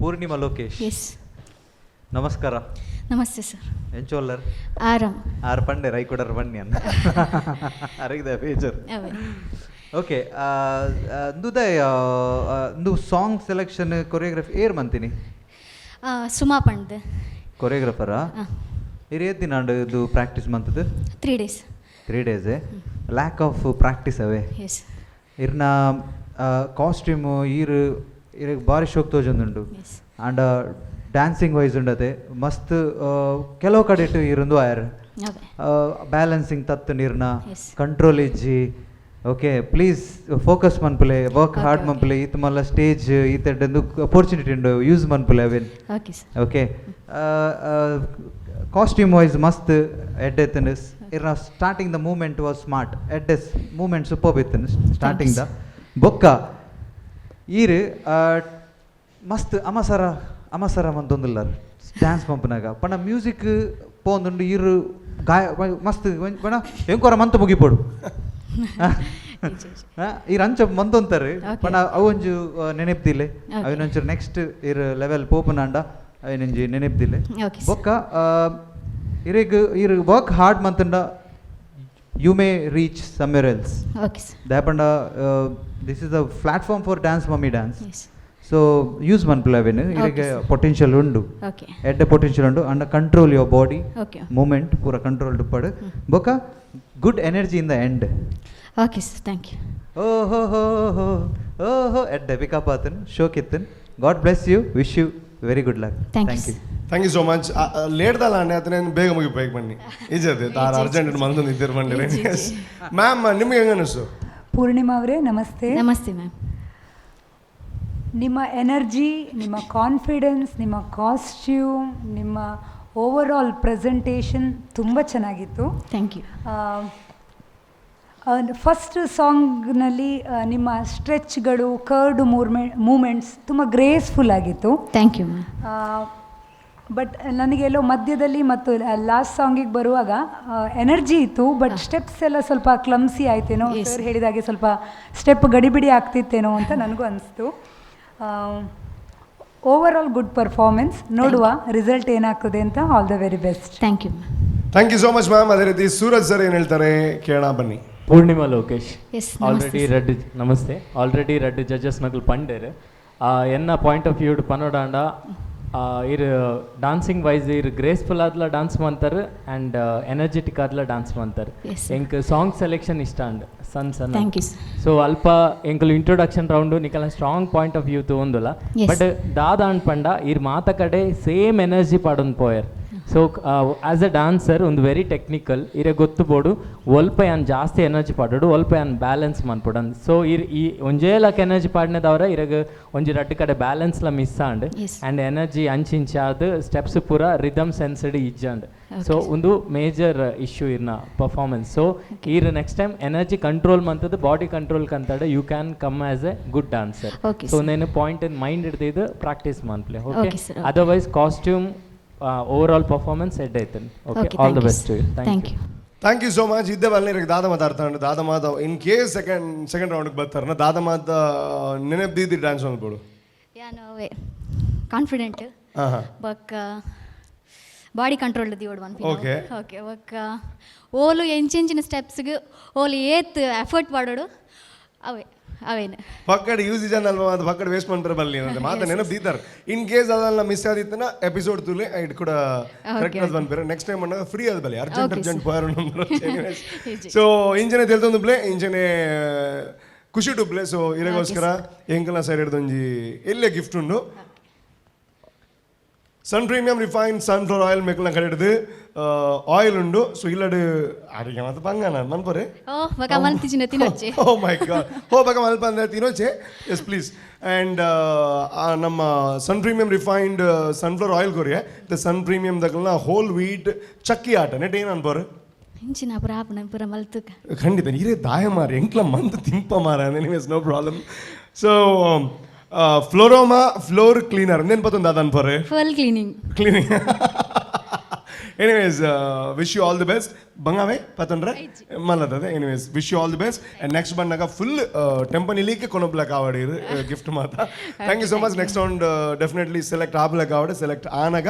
Purnima Lokesh. S. ನಮಸ್ಕಾರ. ನಮಸ್ತೆ ಸರ್. ಎಂಚೋಲ್ಲರ್? ಆರಾಮ್. ಆರ್ ಪಂಡೆ ರೈಕೊಡರ್ ಬನ್ನಿ ಅನ್ನ ಅರಗಿದೆ ಬೇಜಾರು. ಅವೇ. ಓಕೆ, ಇಂದುದೈ ಇಂದು ಸಾಂಗ್ ಸೆಲೆಕ್ಷನ್, ಕೊರಿಯೋಗ್ರಫಿ ಏರ್ ಮಂತಿನಿ? ಸುಮಾ ಪಂಡ್ದ್. ಕೊರಿಯೋಗ್ರಫರಾ? ಇರ್ ಏತ್ ದಿನ ಆಂಡ್ ಇದು ಪ್ರಾಕ್ಟೀಸ್ ಮಂತದು? 3 days. 3 days, lack of practice ಅವೇ. ಎಸ್. ಇರ್ನ ಕಾಸ್ಟ್ಯೂಮು, ಈರ್ ಇರೆಗ್ ಬಾರಿ ಶೋಕ್ ತೋಜೊಂದುಂಡು. ಆಂಡ ಡ್ಯಾನ್ಸಿಂಗ್ ವೈಸ್ ಉಂಡತೆ ಮಸ್ತ್ ಕೆಲವು ಕಡೆಟ್ ಇರುಂದು ಆಯರ್. ಅವೇ. ಬ್ಯಾಲೆನ್ಸಿಂಗ್ ತತ್ತು ನೀರ್ನ. ಕಂಟ್ರೋಲ್ ಇಜ್ಜಿ. ಓಕೆ, ಪ್ಲೀಸ್ ಫೋಕಸ್ ಮನ್ಪುಲೆ, ವರ್ಕ್ ಹಾರ್ಡ್ ಮನ್ಪುಲೆ. ಈತ್ ಮಲ್ಲ ಸ್ಟೇಜ್, ಈತ್ ಎಡ್ಡೆಂದು ಅಪೋರ್ಚುನಿಟಿ ಉಂಡು, ಯೂಸ್ ಮನ್ಪುಲೆ ಅವೇನ್. Okay sir. Okay, costume wise ಮಸ್ತ್ ಎಡ್ಡೆ ಇತ್ತುಂಡು. ಇರ್ನ starting the movement was smart. ಎಡ್ಡೆ ಮೂಮೆಂಟ್ ಸೂಪರ್ ಇತ್ತುಂಡು ಸ್ಟಾರ್ಟಿಂಗ್ the. ಬೊಕ್ಕ ಈರ್ ಮಸ್ತ್ ಅಮಸರ ಅಮಸರ ಮಂತೊಂದುಲ್ಲಾರ್ ಡ್ಯಾನ್ಸ್ ಪಂಪುನಾಗ. ಪಂಡ ಮ್ಯೂಸಿಕ್ ಪೋಂದುಂಡು, ಈರ್ ಗಾಯ ಮಸ್ತ್ ಪಂಡ ಎಂಕೊರ ಮಂತ್ ಮುಗಿಪೊಡು. ಈರ್ ಅಂಚ ಮಂತೊಂತಾರೆ. ಪಂಡ ಅವೊಂಜು ನೆನೆಪ್ದಿಲ್ಲೆ. ಅವಿನೊಂಚೂರು ನೆಕ್ಸ್ಟ್ ಇರ್ ಲೆವೆಲ್ ಪೋಪುನಾಂಡ ಅವಿನೊಂಜಿ ನೆನೆಪ್ದಿಲ್ಲೆ. Okay, sir. ಬೊಕ್ಕ ಇರೆಗ್ ಇರ್ ವರ್ಕ್ ಹಾರ್ಡ್ ಮಂತಂಡ you may reach somewhere else. Okay sir. ದಾಯೆಪಂಡ this is a platform for Dance Mummy Dance. So use ಮನ್ಪುಲೆ ಅವೆನ್. ಇರೆಗ್ sir. Potential ಉಂಡು. ಎಡ್ಡೆ ಪೊಟೆನ್ಷಿಯಲ್ ಉಂಡು. And control your body movement ಪೂರ ಕಂಟ್ರೋಲ್ ಉಪ್ಪಡು. ಬೊಕ್ಕ good energy in the end. Okay sir, thank you. ಓಹೋ ಹೋ ಹೋ ಓಹೋ, ಎಡ್ಡೆ pickup ಆತನ್, ಶೋಕ್ ಇತ್ತನ್. God bless you, wish you very good luck. Thank you. Thank you. Thank you so much. Late ದಾಲ ಅಂಡೆ ಅತನೇ ಬೇಗ ಮುಗಿಪೈಕ್ ಬನ್ನಿ ಈಜದೆ ತಾರ ಅರ್ಜೆಂಟ್ ಮಂದೊಂದು ಇದ್ದಿರ್ ಬನ್ನಿ. ಮ್ಯಾಮ್, ನಿಮ್ಗೆ ಹೆಂಗ ಅನಿಸ್ತು? ಪೂರ್ಣಿಮಾ ಅವರೇ, ನಮಸ್ತೆ. ನಮಸ್ತೆ ಮ್ಯಾಮ್. ನಿಮ್ಮ ಎನರ್ಜಿ, ನಿಮ್ಮ ಕಾನ್ಫಿಡೆನ್ಸ್, ನಿಮ್ಮ ಕಾಸ್ಟ್ಯೂಮ್, ನಿಮ್ಮ ಓವರ್ ಆಲ್ ಪ್ರೆಸೆಂಟೇಷನ್ ತುಂಬ ಚೆನ್ನಾಗಿತ್ತು. Thank you. First ಸಾಂಗ್ನಲ್ಲಿ ನಿಮ್ಮ ಸ್ಟ್ರೆಚ್ಗಳು, ಕರ್ವ್ಡ್ ಮೂಮೆಂಟ್ಸ್ ತುಂಬ ಗ್ರೇಸ್ಫುಲ್ ಆಗಿತ್ತು. Thank you ma'am. But ನನಗೆಲ್ಲೋ ಮಧ್ಯದಲ್ಲಿ ಮತ್ತು ಲಾಸ್ಟ್ ಸಾಂಗಿಗೆ ಬರುವಾಗ ಎನರ್ಜಿ ಇತ್ತು, ಬಟ್ ಸ್ಟೆಪ್ಸ್ ಎಲ್ಲ ಸ್ವಲ್ಪ ಕ್ಲಮ್ಸಿ ಆಯ್ತೇನೋ. ಸರ್ ಹೇಳಿದಾಗೆ ಸ್ವಲ್ಪ ಸ್ಟೆಪ್ ಗಡಿಬಿಡಿ ಆಗ್ತಿತ್ತೇನೋ ಅಂತ ನನಗೂ ಅನಿಸ್ತು. Over all good performance. ನೋಡುವ ರಿಸಲ್ಟ್ ಏನಾಗ್ತದೆ ಅಂತ. All the very best. Thank you ma'am. Thank you so much, ma'am. ಅದೇ ರೀತಿ ಸೂರಜ್ ಸರ್ ಏನು ಹೇಳ್ತಾರೆ ಕೇಳೋಣ ಬನ್ನಿ. ಪೂರ್ಣಿಮಾ ಲೋಕೇಶ್. ಎಸ್. ಆಲ್ರೆಡಿ ರಡ್ಡ್, ನಮಸ್ತೆ. ಆಲ್ರೆಡಿ ರಡ್ಡ್ ಜಡ್ಜಸ್ ನಕಲು ಪಂಡೇರು. ಎನ್ನ ಪಾಯಿಂಟ್ ಆಫ್ ವ್ಯೂ ಪನೋಡಾಂಡ, ಇರ್ ಡಾನ್ಸಿಂಗ್ ವೈಸ್ ಇರ್ ಗ್ರೇಸ್ಫುಲ್ ಆದ್ಲ ಡಾನ್ಸ್ ಮಂತಾರೆ ಆ್ಯಂಡ್ ಎನರ್ಜೆಟಿಕ್ ಆದ್ಲ ಡಾನ್ಸ್ ಮಂತಾರೆ. Yes, sir. ಎಂಕ್ ಸಾಂಗ್ ಸೆಲೆಕ್ಷನ್ ಇಷ್ಟ and sun sun. Thank you sir. So ಅಲ್ಪ ಎಂಕುಲು ಇಂಟ್ರೊಡಕ್ಷನ್ ರೌಂಡು ನಿಕಲ ಸ್ಟ್ರಾಂಗ್ ಪಾಯಿಂಟ್ ಆಫ್ ವ್ಯೂ ತೂವೊಂದುಲ್ಲ. ಬಟ್ ದಾದ ಅಂಡ್ ಪಂಡ, ಇರ್ ಮಾತ ಕಡೆ ಸೇಮ್ ಎನರ್ಜಿ ಪಾಡೊಂದು ಪೋಯರ್. ಸೊ ಆಸ್ ಅ ಡಾನ್ಸರ್ ಒಂದು ವೆರಿ ಟೆಕ್ನಿಕಲ್ ಇರೆ ಗೊತ್ತು ಬೋಡು, ಒಲ್ಪ ಯಾನ್ ಜಾಸ್ತಿ ಎನರ್ಜಿ ಪಾಡೋಡು, ಒಲ್ಪ ಯಾನ್ ಬ್ಯಾಲೆನ್ಸ್ ಮನ್ಪೊಡು. ಸೊ ಇರ್ ಈ ಒಂಜೇ ಲಕ್ ಎನರ್ಜಿ ಪಾಡಿನದವರ ಇರಗ್ ಒಂಜಿ ರಡ್ಡ್ ಕಡೆ ಬ್ಯಾಲೆನ್ಸ್ಲ miss and and energy ಅಂಚಿಂಚಿ ಆದ್ ಸ್ಟೆಪ್ಸ್ ಪೂರ ರಿದಮ್ ಸೆನ್ಸ್ಡ್ ಇಜ್ಜಂಡ್. ಸೊ ಒಂದು ಮೇಜರ್ ಇಶ್ಯೂ ಇರ್ನ ಪರ್ಫಾರ್ಮೆನ್ಸ್. ಸೊ ಈರ್ ನೆಕ್ಸ್ಟ್ ಟೈಮ್ ಎನರ್ಜಿ ಕಂಟ್ರೋಲ್ ಮಂತದ್ದು ಬಾಡಿ ಕಂಟ್ರೋಲ್ ಕಂತಾಡ you can come as a good dancer. So sir. నేను ಪಾಯಿಂಟ್ ಇನ್ ಮೈಂಡ್ ಹಿಡ್ದಿದ್ದು ಪ್ರಾಕ್ಟೀಸ್ ಮನ್ಪ್ಲೆ, okay? Okay, sir. Okay. Otherwise costume, over all performance head ಐತನ್. Okay. Okay, all the thank you, best. Sir. Thank thank you. You. Thank you so much. ಇದ್ದೇ ಬಲ್ಲ ಇರಕ್ಕೆ ದಾದ ಮಾತಾಡ್ತಾಂಡು ದಾದ ಮಾತ in case second second ರೌಂಡ್ಗೆ ಬರ್ತಾರನ ದಾದ ಮಾತ ನೆನಪು ಡ್ಯಾನ್ಸ್ ಅನ್ಬೋದು. ಯಾನು ಅವೇ ಕಾನ್ಫಿಡೆಂಟ್. ಹಾಂ ಹಾಂ ಬೊಕ್ಕ ಬಾಡಿ ಕಂಟ್ರೋಲ್ ದಿಯೋಡು one. Okay, ಬೊಕ್ಕ ಓಲು ಎಂಚೆಂಚಿನ ಸ್ಟೆಪ್ಸ್ಗೆ ಓಲು ಏತ್ ಎಫರ್ಟ್ ಪಾಡೋಡು, ಅವೇ ಅವೇನು. ಪಕ್ಕಡೆ ಯೂಸ್ ಇಜನ್ ಅಲ್ವಾ ಅದು ಪಕ್ಕಡೆ ವೇಸ್ಟ್ ಮಾಡ್ತಾರೆ ಬಲ್ಲಿ ಅಂತ ಮಾತ ನೆನಪು ದೀತಾರೆ. ಇನ್ ಕೇಸ್ ಅದೆಲ್ಲ ಮಿಸ್ ಆದಿತ್ತನ ಎಪಿಸೋಡ್ ತುಲೆ it ಕೂಡ ಕರೆಕ್ಟ್ ಅದು ಬಂದ್ಬೇರೆ. ನೆಕ್ಸ್ಟ್ ಟೈಮ್ ಅಣ್ಣ ಫ್ರೀ ಅದು ಬಲ್ಲಿ ಅರ್ಜೆಂಟ್ ಅರ್ಜೆಂಟ್ ಪೋಯರ್. ಸೊ ಇಂಜನೆ ತೆಲ್ತೊಂದು ಪ್ಲೇ, ಇಂಜನೆ ಖುಷಿ ಟು ಪ್ಲೇ. ಸೊ ಇರಗೋಸ್ಕರ ಎಂಕಲ್ನ ಸೈಡ್ ಹಿಡ್ದೊಂಜಿ ಎಲ್ಲೇ ಗಿಫ್ಟ್ ಉಂಡು. ಸನ್ ಪ್ರೀಮಿಯಂ ರಿಫೈನ್ ಸನ್ಫ್ಲವರ್ ಆಯಿಲ್ ಮೆಕ್ಲ ಕಡೆ ಹಿಡ್ದು ಆಯಿಲ್ ಉಂಡು. ಸೊ ಇಲ್ಲಡು ಅಡಿಗೆ ಮತ್ತೆ ಬಂಗಾನ ಮನ್ಪೊರೆ. ಓ, ಬೊಕ ಮಲ್ತಿಜಿನ ತಿನೊಚ್ಚೆ. ಓ ಮೈ ಗಾಡ್, ಹೋ ಬಗ ಮಲ್ಪ ಅಂದ್ರೆ ತಿನೋಚೆ. S please. ಆ್ಯಂಡ್ ನಮ್ಮ sun premium refined sunflower oil ಕೊರಿಯೆ the ಸನ್ ಪ್ರೀಮಿಯಂ ದಗಲ್ನ ಹೋಲ್ ವೀಟ್ ಚಕ್ಕಿ ಆಟ ನೆಟ್ ಏನು ಅನ್ಬೋರು. ಇಂಚಿನ ಪುರ ಆಪುನ ಪುರ ಮಲ್ತುಕ. ಖಂಡಿತ ಇರೇ ದಾಯ ಮಾರ ಎಂಕ್ಲ ಮಂತ್ ತಿಂಪ ಮಾರ. Anyways, no problem. So Floroma floor cleaner ನೆನ್ಪತ್ತೊಂದು ಅದ ಅನ್ಪೋರೆ. Full cleaning. Cleaning. Anyways, wish you all the best. ಬಂಗಾವೆ ಪತಂಡ್ರೆ ಮಲ್ಲದದೆ. Anyways, wish you all the best and next ಬಂದಾಗ ಫುಲ್ ಟೆಂಪನಿಲಿಕ್ಕೆ ಕೊನೊಬ್ಲಕ್ ಆವಡಿ ಗಿಫ್ಟ್ ಮಾತ. Thank you so much. Next round definitely select ಆಬ್ಲಕ್ ಆವಡೆ. Select ಆನಗ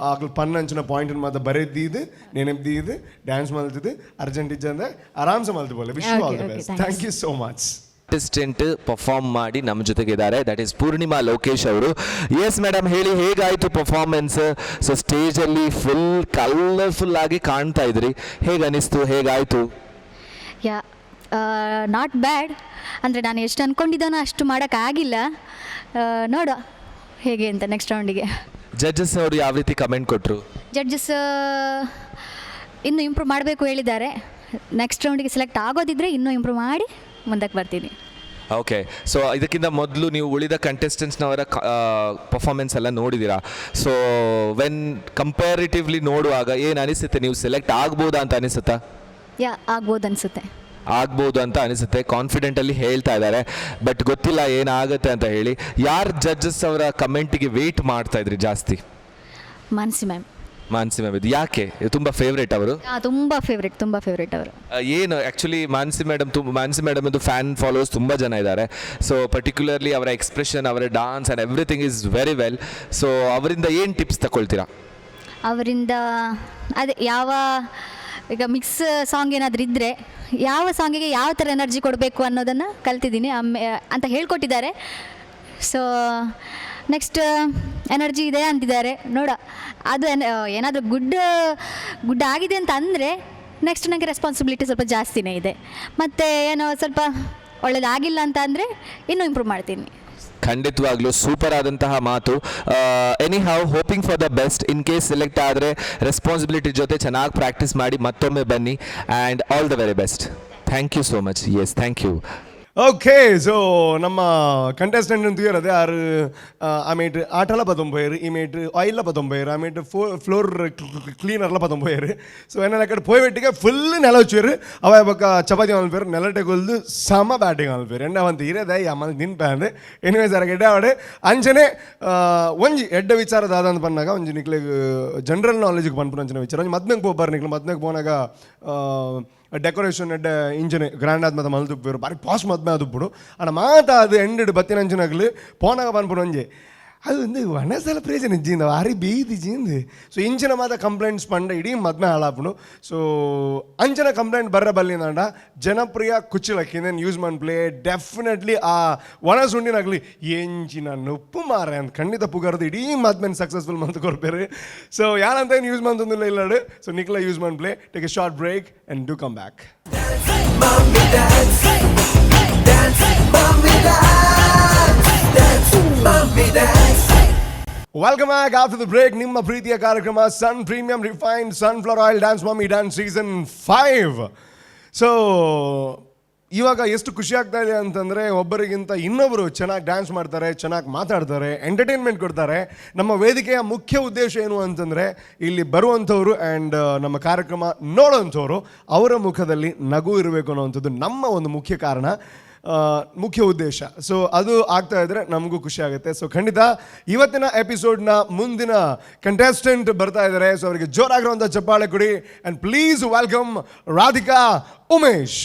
ಆಗ್ಲು ಪನ್ನಂಚಿನ point ಮಾತ ಬರೆದ್ದೀದು, ನೆನಪ್ದೀದು, dance ಮಲ್ತಿದ್ದು, urgent ಇಜ್ಜಂದೆ ಆರಾಮ್ಸೆ ಮಲ್ತು ಬೋಲೆ. Wish you all the best. Thank you so much. Contestant perform ಮಾಡಿ ನಮ್ಮ ಜೊತೆಗಿದ್ದಾರೆ, that is Purnima Lokesh ಅವರು. Yes madam, ಹೇಳಿ ಹೇಗಾಯಿತು ಪರ್ಫಾರ್ಮೆನ್ಸ್? ಸೊ ಸ್ಟೇಜಲ್ಲಿ ಫುಲ್ ಕಲರ್ಫುಲ್ ಆಗಿ ಕಾಣ್ತಾ ಇದ್ರಿ, ಹೇಗೆ ಅನಿಸ್ತು, ಹೇಗಾಯಿತು? ಯಾ, not bad. ಅಂದರೆ ನಾನು ಎಷ್ಟು ಅಂದ್ಕೊಂಡಿದ್ದಾನೋ ಅಷ್ಟು ಮಾಡೋಕ್ಕಾಗಿಲ್ಲ. ನೋಡುವ ಹೇಗೆ ಅಂತ ನೆಕ್ಸ್ಟ್ ರೌಂಡಿಗೆ. ಜಡ್ಜಸ್ ಅವರು ಯಾವ ರೀತಿ ಕಮೆಂಟ್ ಕೊಟ್ಟರು? ಜಡ್ಜಸ್ ಇನ್ನೂ ಇಂಪ್ರೂವ್ ಮಾಡಬೇಕು ಹೇಳಿದ್ದಾರೆ. ನೆಕ್ಸ್ಟ್ ರೌಂಡಿಗೆ ಸೆಲೆಕ್ಟ್ ಆಗೋದಿದ್ದರೆ ಇನ್ನೂ ಇಂಪ್ರೂವ್ ಮಾಡಿ ಮುಂದಕ್ಕೆ ಬರ್ತೀನಿ. ಓಕೆ, ಸೊ ಇದಕ್ಕಿಂತ ಮೊದಲು ನೀವು ಉಳಿದ ಕಂಟೆಸ್ಟೆಂಟ್ಸ್ನವರ ಪರ್ಫಾರ್ಮೆನ್ಸ್ ಎಲ್ಲ ನೋಡಿದ್ದೀರಾ. ಸೊ when comparatively ನೋಡುವಾಗ ಏನು ಅನಿಸುತ್ತೆ? ನೀವು ಸೆಲೆಕ್ಟ್ ಆಗ್ಬೋದಾ ಅಂತ ಅನಿಸುತ್ತಾ? ಯಾ, ಆಗ್ಬೋದು ಅನಿಸುತ್ತೆ. ಆಗ್ಬೋದು ಅಂತ ಅನಿಸುತ್ತೆ, ಕಾನ್ಫಿಡೆಂಟಲ್ಲಿ ಹೇಳ್ತಾ ಇದ್ದಾರೆ. ಬಟ್ ಗೊತ್ತಿಲ್ಲ ಏನಾಗುತ್ತೆ ಅಂತ ಹೇಳಿ. ಯಾರು ಜಡ್ಜಸ್ ಅವರ ಕಮೆಂಟಿಗೆ ವೆಯ್ಟ್ ಮಾಡ್ತಾ ಇದ್ರಿ ಜಾಸ್ತಿ? ಮಾನಸಿ ಮ್ಯಾಮ್. ಮಾನಸಿ ಮ್ಯಾಮ್. ಇದು ಯಾಕೆ? ಇದು ತುಂಬ ಫೇವ್ರೇಟ್ ಅವರು? ತುಂಬ ಫೇವ್ರೇಟ್, ತುಂಬ ಫೇವ್ರೇಟ್ ಅವರು. ಏನು ಆ್ಯಕ್ಚುಲಿ ಮಾನಸಿ ಮೇಡಮ್ ತುಂಬ, ಮಾನಸಿ ಮೇಡಮ್ ಇದು ಫ್ಯಾನ್ ಫಾಲೋವರ್ಸ್ ತುಂಬ ಜನ ಇದ್ದಾರೆ. ಸೊ ಪರ್ಟಿಕ್ಯುಲರ್ಲಿ ಅವರ ಎಕ್ಸ್ಪ್ರೆಷನ್, ಅವರ dance and everything is very well. So ಅವರಿಂದ ಏನು ಟಿಪ್ಸ್ ತಗೊಳ್ತೀರಾ? ಅವರಿಂದ ಅದೇ ಯಾವ ಈಗ ಮಿಕ್ಸ್ ಸಾಂಗ್ ಏನಾದರೂ ಇದ್ದರೆ ಯಾವ ಸಾಂಗಿಗೆ ಯಾವ ಥರ ಎನರ್ಜಿ ಕೊಡಬೇಕು ಅನ್ನೋದನ್ನು ಕಲ್ತಿದ್ದೀನಿ ಅಂತ ಹೇಳ್ಕೊಟ್ಟಿದ್ದಾರೆ. ಸೊ ನೆಕ್ಸ್ಟ್ ಎನರ್ಜಿ ಇದೆ ಅಂತಿದ್ದಾರೆ, ನೋಡ ಅದು ಏನಾದರೂ ಗುಡ್ ಗುಡ್ ಆಗಿದೆ ಅಂತ ಅಂದರೆ ನೆಕ್ಸ್ಟ್ ನನಗೆ ರೆಸ್ಪಾನ್ಸಿಬಿಲಿಟಿ ಸ್ವಲ್ಪ ಜಾಸ್ತಿನೇ ಇದೆ. ಮತ್ತು ಏನೋ ಸ್ವಲ್ಪ ಒಳ್ಳೇದಾಗಿಲ್ಲ ಅಂತ ಅಂದರೆ ಇನ್ನೂ ಇಂಪ್ರೂವ್ ಮಾಡ್ತೀನಿ. ಖಂಡಿತವಾಗ್ಲೂ ಸೂಪರ್ ಆದಂತಹ ಮಾತು. Anyhow, hoping for the best. In case select ಆದರೆ ರೆಸ್ಪಾನ್ಸಿಬಿಲಿಟಿ ಜೊತೆ ಚೆನ್ನಾಗಿ ಪ್ರಾಕ್ಟೀಸ್ ಮಾಡಿ ಮತ್ತೊಮ್ಮೆ ಬನ್ನಿ. And all the very best. Thank you so much. Yes, thank you. Okay, so ನಮ್ಮ ಕಂಟೆಸ್ಟೆಂಟ್ ಅಂತ ಇರೋದೆ ಆರು ಆಮೇಟ್ ಆಟಲ ಪತ್ತೊಂಬೈರು, ಇಮೇಟ್ ಆಯಿಲ್ಲ ಪತ್ತೊಂಬೈರು, ಆಮೇಟ್ ಫ್ಲೋರ್ ಕ್ಲೀನರ್ಲ ಪತ್ತೊಂಬೈರು. ಸೊ ಏನೆಲ್ಲ ಕಡೆ ಪೋಯ್ವೆಟ್ಟಿಗೆ ಫುಲ್ ನೆಲ ಹಚ್ಚುವರು. ಅವ ಪಕ್ಕ ಚಪಾತಿ ಮಲ್ಪೇರು, ನೆಲಟೆ ಕೊಲ್ದು ಸಮ ಬ್ಯಾಟಿಂಗ್ ಮಲ್ಪೇರು. ಎಣ್ಣೆ ಅವಂತ ಇರೋದೇ ಅಮ್ಮಲ್ ನಿನ್ಪೆ. ಎನಿವೇಸ್, ಅರ ಎಡ್ಡೆ ಆವಡೆ ಅಂಚನೆ ಒಂಜಿ ಎಡ್ಡೆ ವಿಚಾರ ದಾದ ಅಂತ ಬಂದಾಗ ಒಂಜಿ ನಿಕ್ಲೆಗ್ ಜನರಲ್ ನಾಲೆಜ್ಗೆ ಪನ್ಪುನ ಅಂಚಿನ ವಿಚಾರ. ಒಂಜಿ ಮದ್ಮೆಗೆ ಪೋಪಾರ್ ನಿಕ್ಲು, ಮದ್ಮೆಗೆ ಪೋನಾಗ ಡೆಕೋರೇಷನ್ ಎಡ್ಡೆ ಇಂಜಿನ್ ಗ್ರ್ಯಾಂಡ್ ಆದ ಮತ್ತೆ ಮಲ್ದುಪ್ಪೇರು, ಬಾರಿ ಪಾಸ್ ಮದ್ಮೆ ಆದುಪ್ಪುಡು. ಆಂಡ ಮಾತ ಅದು ಎಂಡ್ ಬತ್ತಿನಂಚಿನಗ್ಲು ಪೋನಾಗ ಪನ್ಪುಡು ಒಂಜಿ ಅದು ಒಂದು ಒಣ ಸೆಲೆಬ್ರೇಷನ್ ಇಜ್ಜಿಂದ ಬಾರಿ ಬೀದಿ ಜಿಂದು. ಸೊ ಇಂಚಿನ ಮಾತ ಕಂಪ್ಲೇಂಟ್ಸ್ ಪಂಡ ಇಡೀ ಮದ್ಮೆ ಹಾಳಾಪುಂಡು. ಸೊ ಅಂಚಿನ ಕಂಪ್ಲೇಂಟ್ ಬರ್ರ ಬಲ್ಲಿಂದಾಂಡ ಜನಪ್ರಿಯ ಕುಚ್ಚಲಕ್ಕಿ then use ಮನ್ ಪ್ಲೇ ಡೆಫಿನೆಟ್ಲಿ ಆ ಒಣ ಸುಂಡಿನಾಗಲಿ ಎಂಚಿನ ನುಪ್ಪು ಮಾರೆ ಅಂತ ಖಂಡಿತ ಪುಗರ್ದು ಇಡೀ ಮದ್ಮೆನ್ ಸಕ್ಸಸ್ಫುಲ್ ಮಂತ್ ಕೊರ್ಪೇರು. ಸೊ ಯಾರಂತ ಏನು ಯೂಸ್ ಮಂತಂದಿಲ್ಲ ಇಲ್ಲಾಡು. ಸೊ ನಿಕ್ಲ ಯೂಸ್ ಮನ್ play, take a short break and do come back. Mummy dance, dance, mummy dance, dance, mummy dance. Welcome back after the break. ನಿಮ್ಮ ಪ್ರೀತಿಯ ಕಾರ್ಯಕ್ರಮ Sun Premium Refined Sunflower Oil Dance Mummy Dance Season 5. So ಇವಾಗ ಎಷ್ಟು ಖುಷಿ ಆಗ್ತಾ ಇದೆ ಅಂತಂದರೆ, ಒಬ್ಬರಿಗಿಂತ ಇನ್ನೊಬ್ಬರು ಚೆನ್ನಾಗಿ ಡ್ಯಾನ್ಸ್ ಮಾಡ್ತಾರೆ, ಚೆನ್ನಾಗಿ ಮಾತಾಡ್ತಾರೆ, ಎಂಟರ್ಟೈನ್ಮೆಂಟ್ ಕೊಡ್ತಾರೆ. ನಮ್ಮ ವೇದಿಕೆಯ ಮುಖ್ಯ ಉದ್ದೇಶ ಏನು ಅಂತಂದರೆ, ಇಲ್ಲಿ ಬರುವಂಥವ್ರು ಆ್ಯಂಡ್ ನಮ್ಮ ಕಾರ್ಯಕ್ರಮ ನೋಡೋವಂಥವ್ರು ಅವರ ಮುಖದಲ್ಲಿ ನಗು ಇರಬೇಕು ಅನ್ನೋವಂಥದ್ದು ನಮ್ಮ ಒಂದು ಮುಖ್ಯ ಕಾರಣ, ಮುಖ್ಯ ಉದ್ದೇಶ. ಸೊ ಅದು ಆಗ್ತಾ ಇದ್ರೆ ನಮಗೂ ಖುಷಿ ಆಗುತ್ತೆ. ಸೊ ಖಂಡಿತ ಇವತ್ತಿನ ಎಪಿಸೋಡ್ನ ಮುಂದಿನ ಕಂಟೆಸ್ಟೆಂಟ್ ಬರ್ತಾ ಇದ್ದಾರೆ. ಸೊ ಅವರಿಗೆ ಜೋರಾಗಿರುವಂಥ ಚಪ್ಪಾಳೆ ಕೊಡಿ and please welcome Radhika Umesh.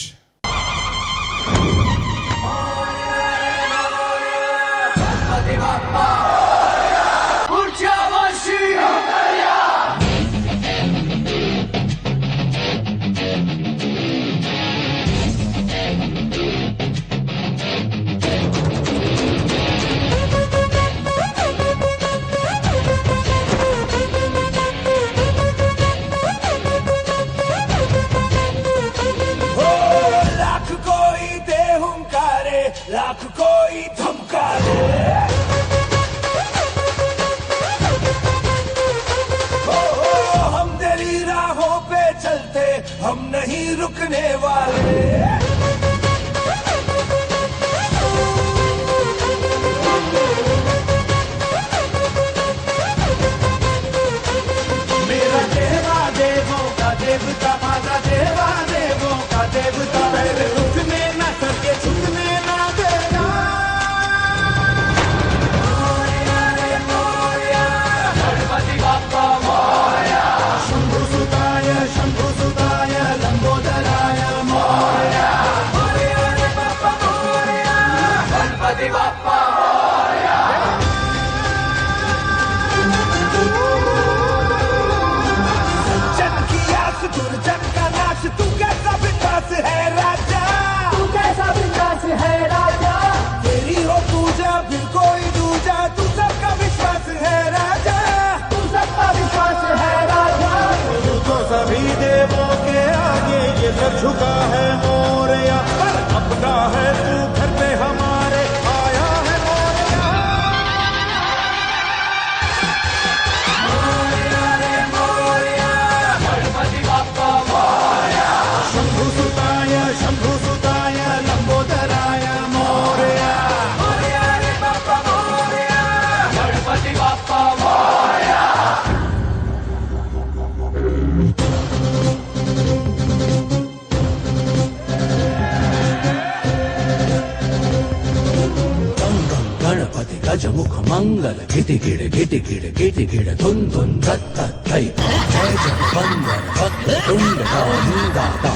मंगल गिटि गिड़ गिटि गिड़ गिटि गिड़ धुन धुन धत धत धै जय जय मंगल भक्त तुंड दाता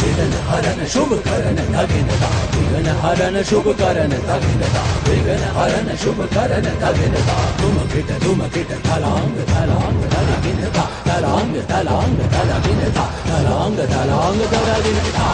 विघ्न हरन शुभ करन धगिनता विघ्न हरन शुभ करन धगिनता विघ्न हरन शुभ करन धगिनता तुम kit धलांग धलांग धलगिनता धलांग धलांग धलगिनता धलांग धलांग धलगिनता.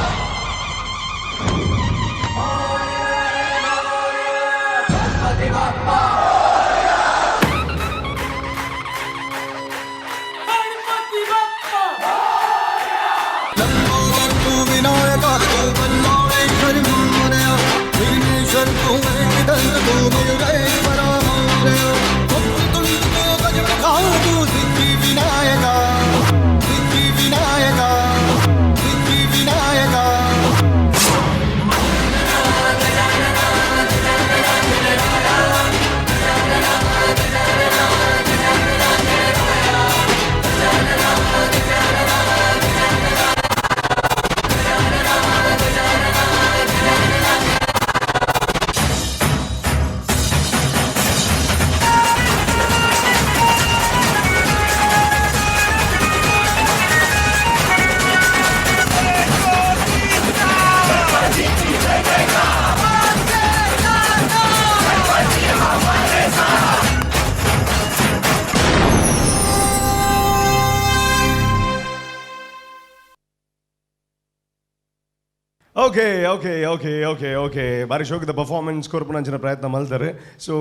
Okay okay okay okay okay ಬಾರಿ ಶೋಕದ ಪರ್ಫಾರ್ಮೆನ್ಸ್ ಕೊರ್ಪುನಂಚಿನ ಪ್ರಯತ್ನ ಮಲ್ತಾರೆ. ಸೊ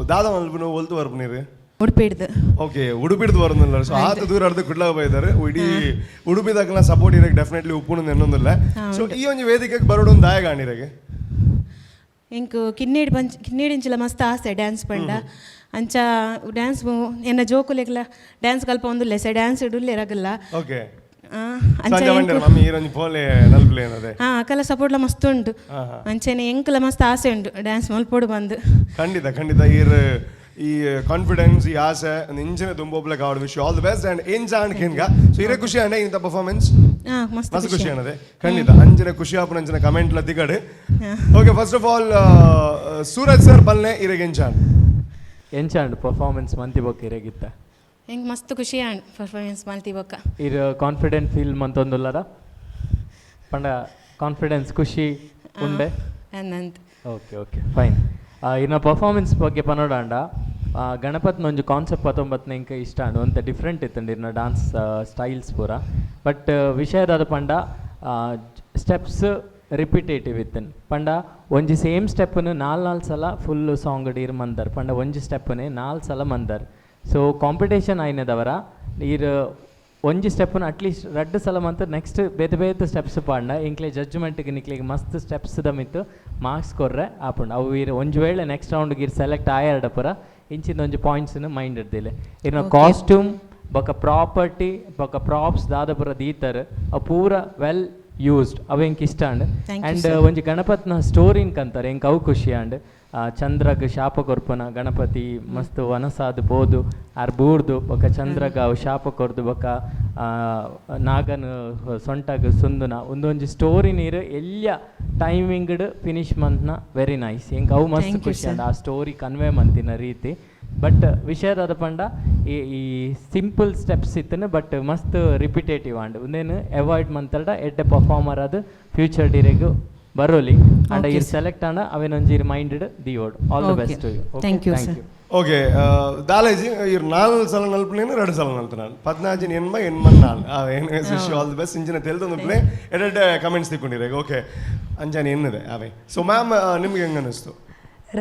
ದಾದ ಮಲ್ಪುನು ಒಲ್ತು ಬರ್ಪುನೀರು ಉಡುಪಿಡ್ದು. ಓಕೆ ಉಡುಪಿಡ್ದು ಬರೋದಿಲ್ಲ. ಸೊ ಆತ ದೂರ ಅರ್ಧ ಕುಡ್ಲ ಬೈದಾರೆ ಇಡೀ ಉಡುಪಿದಾಗಲ ಸಪೋರ್ಟ್ ಇರಕ್ಕೆ ಡೆಫಿನೆಟ್ಲಿ ಉಪ್ಪುನು ಎನ್ನೊಂದಿಲ್ಲ. ಸೊ ಈ ಒಂದು ವೇದಿಕೆಗೆ ಬರೋಡು ಒಂದು ದಾಯ ಕಾಣಿರಗೆ ಎಂಕು ಕಿನ್ನೇಡಿ ಪಂಚ್ ಕಿನ್ನೇಡಿಂಚಲ ಮಸ್ತ್ ಆಸೆ ಡ್ಯಾನ್ಸ್ ಪಂಡ ಅಂಚ ಡ್ಯಾನ್ಸ್ ಎನ್ನ ಜೋಕುಲೆಗ್ಲ ಡ್ಯಾನ್ಸ್ ಕಲ್ಪ ಒಂದುಲ್ಲೆ ಸೆ ಡ್ಯಾನ್ಸ್ ಇಡುಲ್ಲೆ ರಗಲ್ಲ. ಓಕೆ ಅಕಲ ಸಪೋರ್ಟ್ಲ ಮಸ್ತ್ ಉಂಟು ಅಂಚೆನೆ ಎಂಕಲ ಮಸ್ತ್ ಆಸೆ ಉಂಟು ಡ್ಯಾನ್ಸ್ ಮಲ್ಪೋಡು ಬಂದು. ಖಂಡಿತ ಖಂಡಿತ ಈ ಕಾನ್ಫಿಡೆನ್ಸ್ ಈ ಆಸೆ ಇಂಚಿನ ದುಂಬೋಪ್ಲೆ ಕಾವಡ್ wish all the best and ಎಂಜ and ಕಿನ್ಗ. So ಇರೇ ಖುಷಿ ಅಂಡ ಇಂತ ಪರ್ಫಾರ್ಮೆನ್ಸ್ ಮಸ್ತ್ ಖುಷಿ ಅನ್ನದೆ ಖಂಡಿತ ಅಂಚಿನ ಖುಷಿ ಆಪುನ ಅಂಚಿನ ಕಮೆಂಟ್ ಲ ತಿಗಡೆ. Okay first of all Suraj sir ಪಲ್ನೆ ಇರೆಗೆ ಎಂಚಾಂಡ್ ಎಂಚಾಂಡ್ ಪರ್ಫಾರ್ಮೆನ್ಸ್ ಮಂತಿ ಬೊಕ್ಕ ಇರೆಗಿತ್ತ ಎಂಕ್ ಮಸ್ತ್ ಖುಷಿ ಆಂಡ್ ಪರ್ಫಾರ್ಮೆನ್ಸ್ ಮಲ್ತಿ ಬೊಕ್ಕ ಇರ್ ಕಾನ್ಫಿಡೆಂಟ್ ಫೀಲ್ ಮಂತೊಂದುಲ್ಲರ ಪಂಡ ಕಾನ್ಫಿಡೆನ್ಸ್ ಖುಷಿ ಉಂಡೆ ಅಂದಂತ. Okay okay fine. ಇನ್ನ ಪರ್ಫಾರ್ಮೆನ್ಸ್ ಬಗ್ಗೆ ಪನೋಡಾಂಡ ಗಣಪತ್ನ ಒಂಜಿ ಕಾನ್ಸೆಪ್ಟ್ ಪತ್ತೊಂಬತ್ತನ ಇಂಕ ಇಷ್ಟ ಆಂಡ್ ಒಂತೆ ಡಿಫ್ರೆಂಟ್ ಇತ್ತಂಡು ಇರ್ನ ಡಾನ್ಸ್ ಸ್ಟೈಲ್ಸ್ ಪೂರ. ಬಟ್ ವಿಷಯದಾದ ಪಂಡ ಸ್ಟೆಪ್ಸ್ ರಿಪಿಟೇಟಿವ್ ಇತ್ತನ್ ಪಂಡ ಒಂಜಿ ಸೇಮ್ ಸ್ಟೆಪ್ಪನ್ನು ನಾಲ್ ನಾಲ್ ಸಲ ಫುಲ್ ಸಾಂಗ್ ಇರ್ ಮಂದರ್ ಪಂಡ ಒಂಜಿ ಸ್ಟೆಪ್ಪನ್ನೇ ನಾಲ್ ಸಲ ಮಂದರ್. ಸೊ ಕಾಂಪಿಟೇಷನ್ ಆಯ್ನದವರ ಇರ್ ಒಂಜಿ ಸ್ಟೆಪ್ಪನ್ನು ಅಟ್ಲೀಸ್ಟ್ ರಡ್ಡು ಸಲ ಮಂತ್ ನೆಕ್ಸ್ಟ್ ಬೇತೆ ಬೇತೆ ಸ್ಟೆಪ್ಸ್ ಪಾಂಡ ಇಂಕ್ಲೆ ಜಡ್ಜ್ಮೆಂಟ್ಗೆ ನಿಕ್ಲೆಗ್ ಮಸ್ತ್ ಸ್ಟೆಪ್ಸ್ the ಮಿತ್ತು ಮಾರ್ಕ್ಸ್ ಕೊರ್ರೆ ಆಪುಂಡು. ಅವು ಇರ್ ಒಂಜಿ ವೇಳೆ ನೆಕ್ಸ್ಟ್ ರೌಂಡ್ಗೆ ಇರ್ ಸೆಲೆಕ್ಟ್ ಆಯರ್ಡ ಪೂರ ಇಂಚಿನ ಒಂಜಿ ಪಾಯಿಂಟ್ಸ್ನು ಮೈಂಡ್ ಇಡ್ದಿಲ್ಲ. ಇರ್ನ ಕಾಸ್ಟ್ಯೂಮ್ ಬೊಕ ಪ್ರಾಪರ್ಟಿ ಬೊಕ ಪ್ರಾಪ್ಸ್ ದಾದ ಪೂರ ದೀತರ್ ಅವು ಪೂರ ವೆಲ್ ಯೂಸ್ಡ್ ಅವು ಎಂಕ್ ಇಷ್ಟ ಆಂಡ್. ಆ್ಯಂಡ್ ಒಂಜಿ ಗಣಪತ್ನ ಸ್ಟೋರಿನ್ ಕಂತಾರೆ ಎಂಕ್ ಅವು ಖುಷಿ ಆಂಡ್. ಚಂದ್ರಗ್ ಶಾಪ ಕೊರ್ಪುನ ಗಣಪತಿ ಮಸ್ತ್ ವನಸಾದ್ ಪೋದು ಆರ್ ಬೂರ್ದು ಬೊಕ ಚಂದ್ರಗ ಅವು ಶಾಪ ಕೊರ್ದು ಬೊಕ ನಾಗನ್ ಸೊಂಟಗ್ ಸುಂದುನ ಒಂದೊಂಜಿ ಸ್ಟೋರಿ ನೀರು ಎಲ್ಯ ಟೈಮಿಂಗ್ಡ್ ಫಿನಿಶ್ ಮಂತ್ನ ವೆರಿ ನೈಸ್ ಎಂಕ್ ಅವು ಮಸ್ತ್ ಖುಷಿ ಆಂಡ್ ಆ ಸ್ಟೋರಿ ಕನ್ವೆ ಮಂತಿನ ರೀತಿ. ಬಟ್ ವಿಷಯದಾದ ಪಂಡ ಈ ಈ ಸಿಂಪಲ್ ಸ್ಟೆಪ್ಸ್ ಇತ್ತನು ಬಟ್ ಮಸ್ತ್ ರಿಪಿಟೇಟಿವ್ ಆಂಡ್ ಒಂದೇನು ಅವಾಯ್ಡ್ ಮಂತಲ್ಡ ಎಡ್ಡೆ ಪರ್ಫಾರ್ಮರ್ ಅದು ಫ್ಯೂಚರ್ ಡಿರೆಗ್ ಬರೋಲಿ ಅಂಡ್ ಇರ್ ಸೆಲೆಕ್ಟ್ ಆಂಡ ಅವೇನೊಂಜಿ ಇರ್ ಮೈಂಡೆಡ್ ದಿಯೋಡ್. All the best to you. Thank you sir. Okay ದಾಲೇಜಿ ಇರ್ ನಾಲ್ ಸಲ ನಲ್ಪನೇನು ಎರಡು ಸಲ ನಲ್ತನಾಲ್ ಪದ್ನಾಜಿನ ಎನ್ಮ ಎನ್ಮನ್ ನಾಲ್ wish all the best ಇಂಚಿನ ತೆಲ್ದೊಂದು ಪ್ಲೇ ಎರಡೆರಡು ಕಮೆಂಟ್ಸ್ ತಿಕ್ಕೊಂಡಿರ. ಓಕೆ ಅಂಜಾನೆ ಎನ್ನದೆ ಅವೇ. ಸೊ ಮ್ಯಾಮ್ ನಿಮ್ಗೆ ಹೆಂಗೆ ಅನ್ನಿಸ್ತು?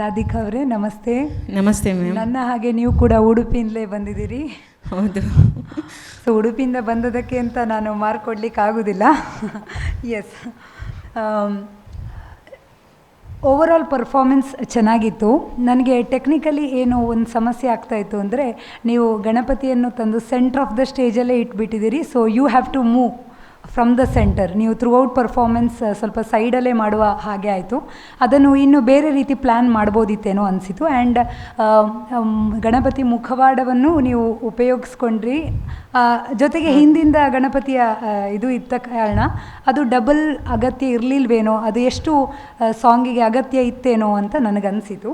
ರಾಧಿಕಾ ಅವರೇ ನಮಸ್ತೆ. ನಮಸ್ತೆ ಮ್ಯಾಮ್. ನನ್ನ ಹಾಗೆ ನೀವು ಕೂಡ ಉಡುಪಿಯಿಂದಲೇ ಬಂದಿದ್ದೀರಿ. ಹೌದು. ಸೊ ಉಡುಪಿಯಿಂದ ಬಂದದಕ್ಕೆ ಅಂತ ನಾನು ಮಾರ್ಕ್ ಕೊಡಲಿಕ್ಕೆ ಆಗೋದಿಲ್ಲ. S, overall performance ಚೆನ್ನಾಗಿತ್ತು. ನನಗೆ ಟೆಕ್ನಿಕಲಿ ಏನು ಒಂದು ಸಮಸ್ಯೆ ಆಗ್ತಾಯಿತ್ತು ಅಂದರೆ, ನೀವು ಗಣಪತಿಯನ್ನು ತಂದು centre of the ಸ್ಟೇಜಲ್ಲೇ ಇಟ್ಬಿಟ್ಟಿದ್ದೀರಿ. So you have to move from the centre. ನೀವು ಥ್ರೂಔಟ್ ಪರ್ಫಾರ್ಮೆನ್ಸ್ ಸ್ವಲ್ಪ ಸೈಡಲ್ಲೇ ಮಾಡುವ ಹಾಗೆ ಆಯಿತು. ಅದನ್ನು ಇನ್ನೂ ಬೇರೆ ರೀತಿ ಪ್ಲ್ಯಾನ್ ಮಾಡ್ಬೋದಿತ್ತೇನೋ ಅನಿಸಿತು. ಆ್ಯಂಡ್ ಗಣಪತಿ ಮುಖವಾಡವನ್ನು ನೀವು ಉಪಯೋಗಿಸ್ಕೊಂಡ್ರಿ. ಜೊತೆಗೆ ಹಿಂದಿಂದ ಗಣಪತಿಯ ಇದು ಇದ್ದ ಕಾರಣ ಅದು ಡಬಲ್ ಅಗತ್ಯ ಇರಲಿಲ್ವೇನೋ, ಅದು ಎಷ್ಟು ಸಾಂಗಿಗೆ ಅಗತ್ಯ ಇತ್ತೇನೋ ಅಂತ ನನಗನ್ನಿಸಿತು.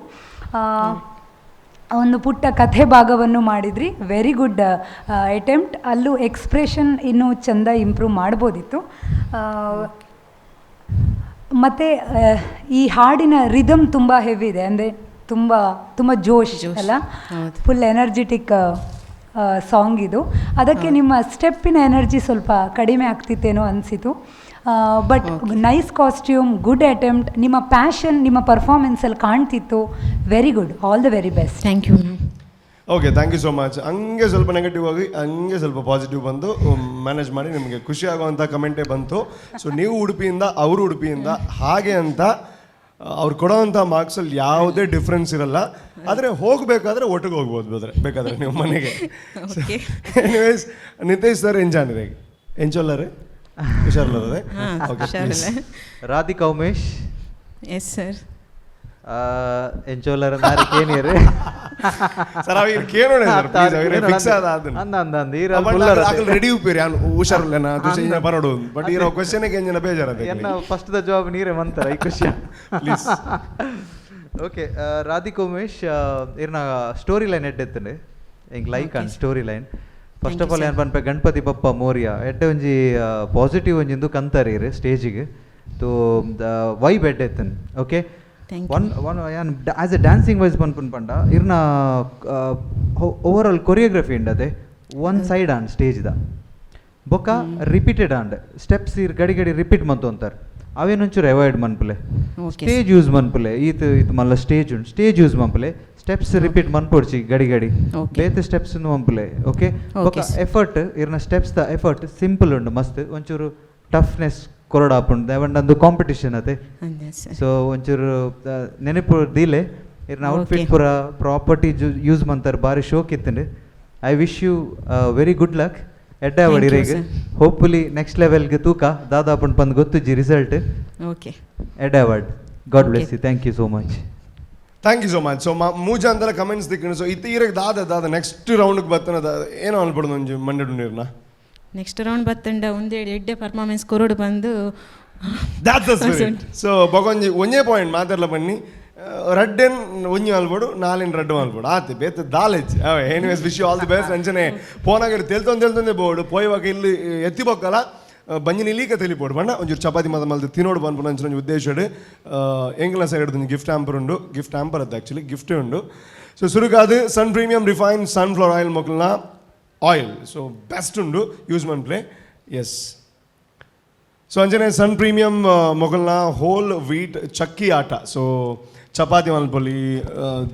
ಒಂದು ಪುಟ್ಟ ಕಥೆ ಭಾಗವನ್ನು ಮಾಡಿದ್ರಿ. Very good attempt. ಅಲ್ಲೂ ಎಕ್ಸ್ಪ್ರೆಷನ್ ಇನ್ನೂ ಚೆಂದ ಇಂಪ್ರೂವ್ ಮಾಡ್ಬೋದಿತ್ತು. ಮತ್ತು ಈ ಹಾಡಿನ ರಿದಮ್ ತುಂಬ ಹೆವಿ ಇದೆ, ಅಂದರೆ ತುಂಬ ತುಂಬ ಜೋಶ್ ಅಲ್ಲ, full energetic song ಇದು. ಅದಕ್ಕೆ ನಿಮ್ಮ ಸ್ಟೆಪ್ಪಿನ ಎನರ್ಜಿ ಸ್ವಲ್ಪ ಕಡಿಮೆ ಆಗ್ತಿತ್ತೇನೋ ಅನಿಸಿತು. But nice costume, good attempt. ನಿಮ್ಮ ಪ್ಯಾಷನ್ ನಿಮ್ಮ ಪರ್ಫಾರ್ಮೆನ್ಸಲ್ಲಿ ಕಾಣ್ತಿತ್ತು. Very good, all the very best. Thank you ma'am. Okay, thank you so much. ಹಂಗೆ ಸ್ವಲ್ಪ ನೆಗೆಟಿವ್ ಆಗಿ ಹಂಗೆ ಸ್ವಲ್ಪ ಪಾಸಿಟಿವ್ ಬಂದು ಮ್ಯಾನೇಜ್ ಮಾಡಿ ನಿಮಗೆ ಖುಷಿ ಆಗುವಂಥ ಕಮೆಂಟೇ ಬಂತು. ಸೊ ನೀವು ಉಡುಪಿಯಿಂದ, ಅವರು ಉಡುಪಿಯಿಂದ, ಹಾಗೆ ಅಂತ ಅವ್ರು ಕೊಡೋವಂಥ ಮಾರ್ಕ್ಸಲ್ಲಿ ಯಾವುದೇ ಡಿಫ್ರೆನ್ಸ್ ಇರಲ್ಲ. ಆದರೆ ಹೋಗಬೇಕಾದ್ರೆ ಒಟ್ಟಿಗೆ ಹೋಗ್ಬೋದು, ಬೇಕಾದರೆ ನೀವು ಮನೆಗೆ. ಎನಿವೇಸ್, ನಿತೇಶ್ ಸರ್ ಎಂಜಾನಿದೆ ಎಂಚೊಲ್ಲರೆ ಹುಷಾರಲ್ಲದೆ. ರಾಧಿಕಾ ಉಮೇಶ್. Yes sir. ಎಂಚೋಲರ ನಾರಿ ಸರ್, ಅವ ಕೇಳೋಣ ಸರ್, ಪ್ಲೀಸ್ ಅವ ಫಿಕ್ಸ್ ಆದ ಅದನ್ನ. ಅಂದ ಅಂದ ಅಂದ ಈರ ಆಗಲ್ ರೆಡಿ ಉಪ್ಪೇರಿ ಯಾನ್ ಹುಷಾರಿಲ್ಲ ದುಸೆ ಇಂಜನ ಬರೋಡು. ಬಟ್ ಈರ ಕ್ವೆಶ್ಚನ್ ಗೆ ಎಂಜನ ಬೇಜಾರ ಎನ್ನ first the job ನೀರೇ ಮಂತರ ಈ question. Please. Okay, Radhika Umesh, ಇರ್ನ ಸ್ಟೋರಿ ಲೈನ್ ಎಡ್ಡೆತ್ತಂಡೆ ಎಂಕ್ like and story line. First of all ಏನು ಪನ್ಪೆ, ಗಣಪತಿ ಬಪ್ಪ ಮೋರಿಯಾ ಎಡ್ಡೆ ಒಂಜಿ ಪಾಸಿಟಿವ್ ಒಂಜಿಂದು ಕಂತಾರೆ ಇರು ಸ್ಟೇಜಿಗೆ ತೋ ವೈಬ್ ಎಡ್ಡೆ. Okay, one one ಯಾನ್ as A dancing wise ಪನ್ಪುನ್ ಪಂಡ ಇರ್ನ over all choreography ಉಂಡದೆ one side on ಸ್ಟೇಜ್ದ ಬೊಕ್ಕ repeated and steps ಇರ್ ಗಡಿ ಗಡಿ ರಿಪೀಟ್ ಮಂತು ಅಂತಾರೆ. ಅವೇನೊಂಚೂರು ಅವಾಯ್ಡ್ ಮನ್ಪುಲೆ, ಸ್ಟೇಜ್ ಯೂಸ್ ಮನ್ಪುಲೆ. ಈತ್ ಈತ್ ಮಲ್ಲ ಸ್ಟೇಜ್ ಉಂಟು, ಸ್ಟೇಜ್ ಯೂಸ್ ಮನ್ಪುಲೆ, ಸ್ಟೆಪ್ಸ್ ರಿಪೀಟ್ ಮನ್ಪೊಡ್ಚಿ ಗಡಿ ಗಡಿ ಬೇತೆ ಸ್ಟೆಪ್ಸ್ ಮನ್ಪುಲೆ. ಓಕೆ, ಬೊಕ್ಕ ಎಫರ್ಟ್ ಇರ್ನ steps the effort simple ಉಂಡು ಮಸ್ತ್, ಒಂಚೂರು ಟಫ್ನೆಸ್ ಕೊರಡ ಆಪುಂಡು ದೇವಂಡ ಒಂದು ಕಾಂಪಿಟಿಷನ್ ಅತೆ. ಸೊ ಒಂಚೂರು ನೆನಪು ದೀಲೆ ಇರ್ನ ಔಟ್ಫಿಟ್ ಪೂರ ಪ್ರಾಪರ್ಟಿ ಯೂಸ್ ಮಂತಾರೆ, ಬಾರಿ ಶೋಕ್ ಇತ್ತಂಡು. I wish you very good luck. ಎಡ್ಡೆ ಅವಡಿರೇಗ್ ಹೋಪ್ಫುಲಿ ನೆಕ್ಸ್ಟ್ ಲೆವೆಲ್ಗೆ ತೂಕ ದಾದಾಪುಂಡು ಪಂದ್ ಗೊತ್ತುಜ್ಜಿ ರಿಸಲ್ಟ್. ಓಕೆ, ಎಡ್ಡೆ award. God bless you. Thank you so much. Thank you so much. So ಮೂಜಾಂತರ comments ದಿಕ್ಕಣ. So ಇತ್ತ ಈರಗ್ ದಾದ ದಾದ ನೆಕ್ಸ್ಟ್ ರೌಂಡ್ಗೆ ಬತ್ತನ ಏನೋ ಅನ್ಪಡುದು ಒಂಜಿ ಮಂಡೆಡು ನೀರ್ನ ನೆಕ್ಸ್ಟ್ ರೌಂಡ್ ಬತ್ತಂಡ ಒಂದೇ ಎಡ್ಡೆ ಪರ್ಫಾರ್ಮೆನ್ಸ್ ಕೊರಡು ಬಂದು. That's the spirit. So ಬಗೊಂಜಿ ಒಂಜೇ ಪಾಯಿಂಟ್ ಮಾತಾಡ್ಲ ಬನ್ನಿ, ರಡ್ಡೆನ್ ಒಂಜಿ ಮಲ್ಪಡು, ನಾಲಿನ ರಡ್ಡು ಮಲ್ಪಡು ಆತೆ ಬೇತ ದಾಲೇಜ್. Anyways, wish you all the best. ಅಂಚನೆ ಪೋನಾಗಡೆ ತೆಲ್ತೊಂದು ತೆಲ್ತೊಂದೇ ಬೋಡು ಪೋಯ್ವಾಗ ಇಲ್ಲಿ ಎತ್ತಿ ಬೊಕ್ಕಲ ಬಂಜಿನ ಇಲ್ಲೀಕ ತೆಲಿಪೋಡು ಬಣ್ಣ ಒಂಚೂರು ಚಪಾತಿ ಮಾತ ಮಲ್ದು ತಿನ್ನೋಡು ಪನ್ಪುನ ಅಂಚಿನ ಒಂಜಿ ಉದ್ದೇಶಡ್ ಎಂಗ್ಲ ಸೈಡ್ ಒಂಜಿ ಗಿಫ್ಟ್ ಹ್ಯಾಂಪರ್ ಉಂಡು. ಗಿಫ್ಟ್ ಹ್ಯಾಂಪರ್ ಅತ್ತ ಆ್ಯಕ್ಚುಲಿ ಗಿಫ್ಟ್ ಉಂಡು. ಸೊ ಸುರುಕಾದು Sun premium refine sunflower oil ಮೊಕ್ಕಲ್ನ oil so best ಉಂಡು ಯೂಸ್ ಮನ್ಪ್ಲೆ. ಎಸ್, ಸೊ ಅಂಚನೆ ಸನ್ ಪ್ರೀಮಿಯಂ ಮೊಗಲ್ನ ಹೋಲ್ ವೀಟ್ ಚಕ್ಕಿ ಆಟ. ಸೊ ಚಪಾತಿ ಮಲ್ಪೊಲಿ,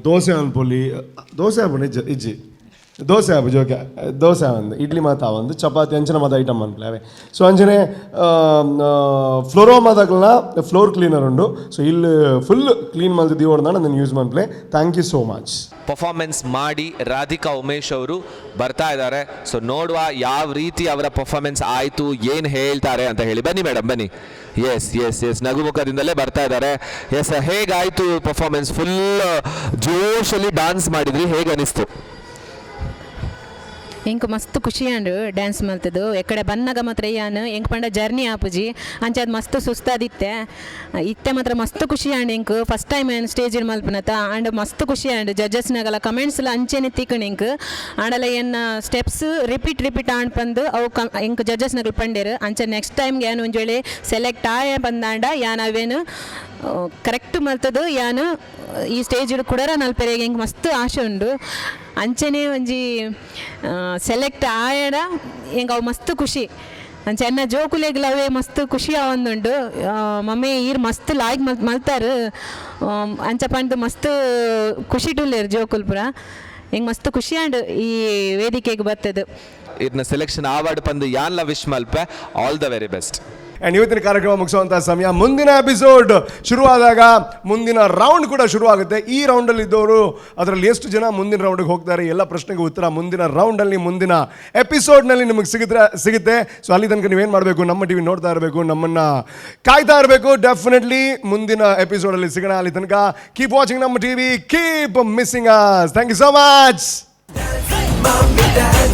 ದೋಸೆ ಮಲ್ಪೊಲಿ, ದೋಸೆ ಆಪುಂಡು ಇಜ್ಜಿ ಇಜ್ಜಿ ದೋಸೆ ಆಪುಜಿ. ಓಕೆ, ದೋಸೆ ಒಂದು ಇಡ್ಲಿ ಮಾತ ಒಂದು ಚಪಾತಿ ಅಂಚನೆ ಮಾತ ಐಟಮ್ ಮನ್ಪಲೆ ಅವೇ. ಸೊ ಅಂಚನೆ ಫ್ಲೋರೋ ಮಾತಕ್ಲನ ಫ್ಲೋರ್ ಕ್ಲೀನರ್ ಉಂಡು. ಸೊ ಇಲ್ಲಿ ಫುಲ್ ಕ್ಲೀನ್ ಮಲ್ತು ದೀವೊಡ್ದಾಂಡ ಅದನ್ನು use ಮನ್ಪ್ಲೆ. Thank you so much. Performance ಮಾಡಿ ರಾಧಿಕಾ ಉಮೇಶ್ ಅವರು ಬರ್ತಾ ಇದ್ದಾರೆ. ಸೊ ನೋಡುವ ಯಾವ ರೀತಿ ಅವರ ಪರ್ಫಾರ್ಮೆನ್ಸ್ ಆಯಿತು, ಏನು ಹೇಳ್ತಾರೆ ಅಂತ ಹೇಳಿ. ಬನ್ನಿ ಮೇಡಮ್, ಬನ್ನಿ. S S S, ನಗುಮುಖದಿಂದಲೇ ಬರ್ತಾ ಇದ್ದಾರೆ. ಎಸ್, ಹೇಗಾಯಿತು ಪರ್ಫಾರ್ಮೆನ್ಸ್? ಫುಲ್ ಜೋಶಲ್ಲಿ ಡಾನ್ಸ್ ಮಾಡಿದ್ರಿ, ಹೇಗೆ ಅನಿಸ್ತು? ಎಂಕ್ ಮಸ್ತ್ ಖುಷಿ ಆಂಡ್ ಡ್ಯಾನ್ಸ್ ಮಲ್ತದು. ಎಕ್ಕಡೆ ಬನ್ನಗ ಮಾತ್ರ ಯಾನ್ ಎಂಕ್ ಪಂಡ ಜರ್ನಿ ಆಪುಜಿ ಅಂಚಾದ್ ಮಸ್ತ್ ಸುಸ್ತಾದಿತ್ತೆ. ಇತ್ತೆ ಮಾತ್ರ ಮಸ್ತ್ ಖುಷಿ ಆಂಡ್. ಎಂಕ್ ಫಸ್ಟ್ ಟೈಮ್ ಏನು ಸ್ಟೇಜ್ ಮಲ್ಪನತ ಆಂಡ್ ಮಸ್ತ್ ಖುಷಿ ಆಂಡ್. ಜಡ್ಜಸ್ನಾಗಲ ಕಮೆಂಟ್ಸ್ ಲ ಅಂಚೆನೆ ತಿಕ್ಕಣ್ ಎಂಕ್. ಆಂಡಲ ಎನ್ನ steps repeat repeat and ಪಂದು ಅವು ಎಂಕ್ ಜಡ್ಜಸ್ನಗಲ್ ಪಂಡೇರು. ಅಂಚ ನೆಕ್ಸ್ಟ್ ಟೈಮ್ ಯಾನ್ ಒಂಜಿ ವೇಳೆ ಸೆಲೆಕ್ಟ್ ಆಯ ಬಂದಾಂಡ ಯಾನ್ ಅವೇನು ಕರೆಕ್ಟ್ ಮಲ್ತದು ಯಾನ್ ಈ ಸ್ಟೇಜ್ ಕುಡರ ನಲ್ಪೆರೆಗ್ ಎಂಕ್ ಮಸ್ತ್ ಆಶೆ ಉಂಡು. ಅಂಚೆನೆ ಒಂಜಿ ಸೆಲೆಕ್ಟ್ ಆಯಡ ಎಂಕ್ ಅವು ಮಸ್ತ್ ಖುಷಿ. ಅಂಚ ಎನ್ನ ಜೋಕುಲೆಗ್ಲ ಅವೇ ಮಸ್ತ್ ಖುಷಿ ಆವೊಂದುಂಡು. ಮಮ್ಮಿ ಈರ್ ಮಸ್ತ್ ಲಾಯ್ಕ್ ಮಲ್ತಾರು ಅಂಚ ಪಂಡ್ದ್ ಮಸ್ತ್ ಖುಷಿ ಟುಲ್ಲೆರ್ ಜೋಕುಲು ಪೂರ. ಎಂಕ್ ಮಸ್ತ್ ಖುಷಿ ಆಂಡ್ ಈ ವೇದಿಕೆಗ್ ಬತ್ತದು. ಇದನ್ನ ಸೆಲೆಕ್ಷನ್ ಆವಾಡ್ ಪಂದು ಯಾನ್ಲ ವಿಶ್ ಮಲ್ಪೆ. All the very best. And ಇವತ್ತಿನ ಕಾರ್ಯಕ್ರಮ ಮುಗಿಸುವಂಥ ಸಮಯ. ಮುಂದಿನ ಎಪಿಸೋಡ್ ಶುರುವಾದಾಗ ಮುಂದಿನ ರೌಂಡ್ ಕೂಡ ಶುರುವಾಗುತ್ತೆ. ಈ ರೌಂಡಲ್ಲಿ ಇದ್ದವರು ಅದರಲ್ಲಿ ಎಷ್ಟು ಜನ ಮುಂದಿನ ರೌಂಡಿಗೆ ಹೋಗ್ತಾರೆ, ಎಲ್ಲ ಪ್ರಶ್ನೆಗೆ ಉತ್ತರ ಮುಂದಿನ ರೌಂಡಲ್ಲಿ ಮುಂದಿನ ಎಪಿಸೋಡ್ನಲ್ಲಿ ನಿಮಗೆ ಸಿಗುತ್ತೆ. ಸೊ ಅಲ್ಲಿ ತನಕ ನೀವೇನು ಮಾಡಬೇಕು, ನಮ್ಮ ಟಿವಿ ನೋಡ್ತಾ ಇರಬೇಕು, ನಮ್ಮನ್ನು ಕಾಯ್ತಾ ಇರಬೇಕು. ಡೆಫಿನೆಟ್ಲಿ ಮುಂದಿನ ಎಪಿಸೋಡಲ್ಲಿ ಸಿಗೋಣ. ಅಲ್ಲಿ ತನಕ ಕೀಪ್ ವಾಚಿಂಗ್ ನಮ್ಮ TV, keep missing us. Thank you so much. Mummy dance.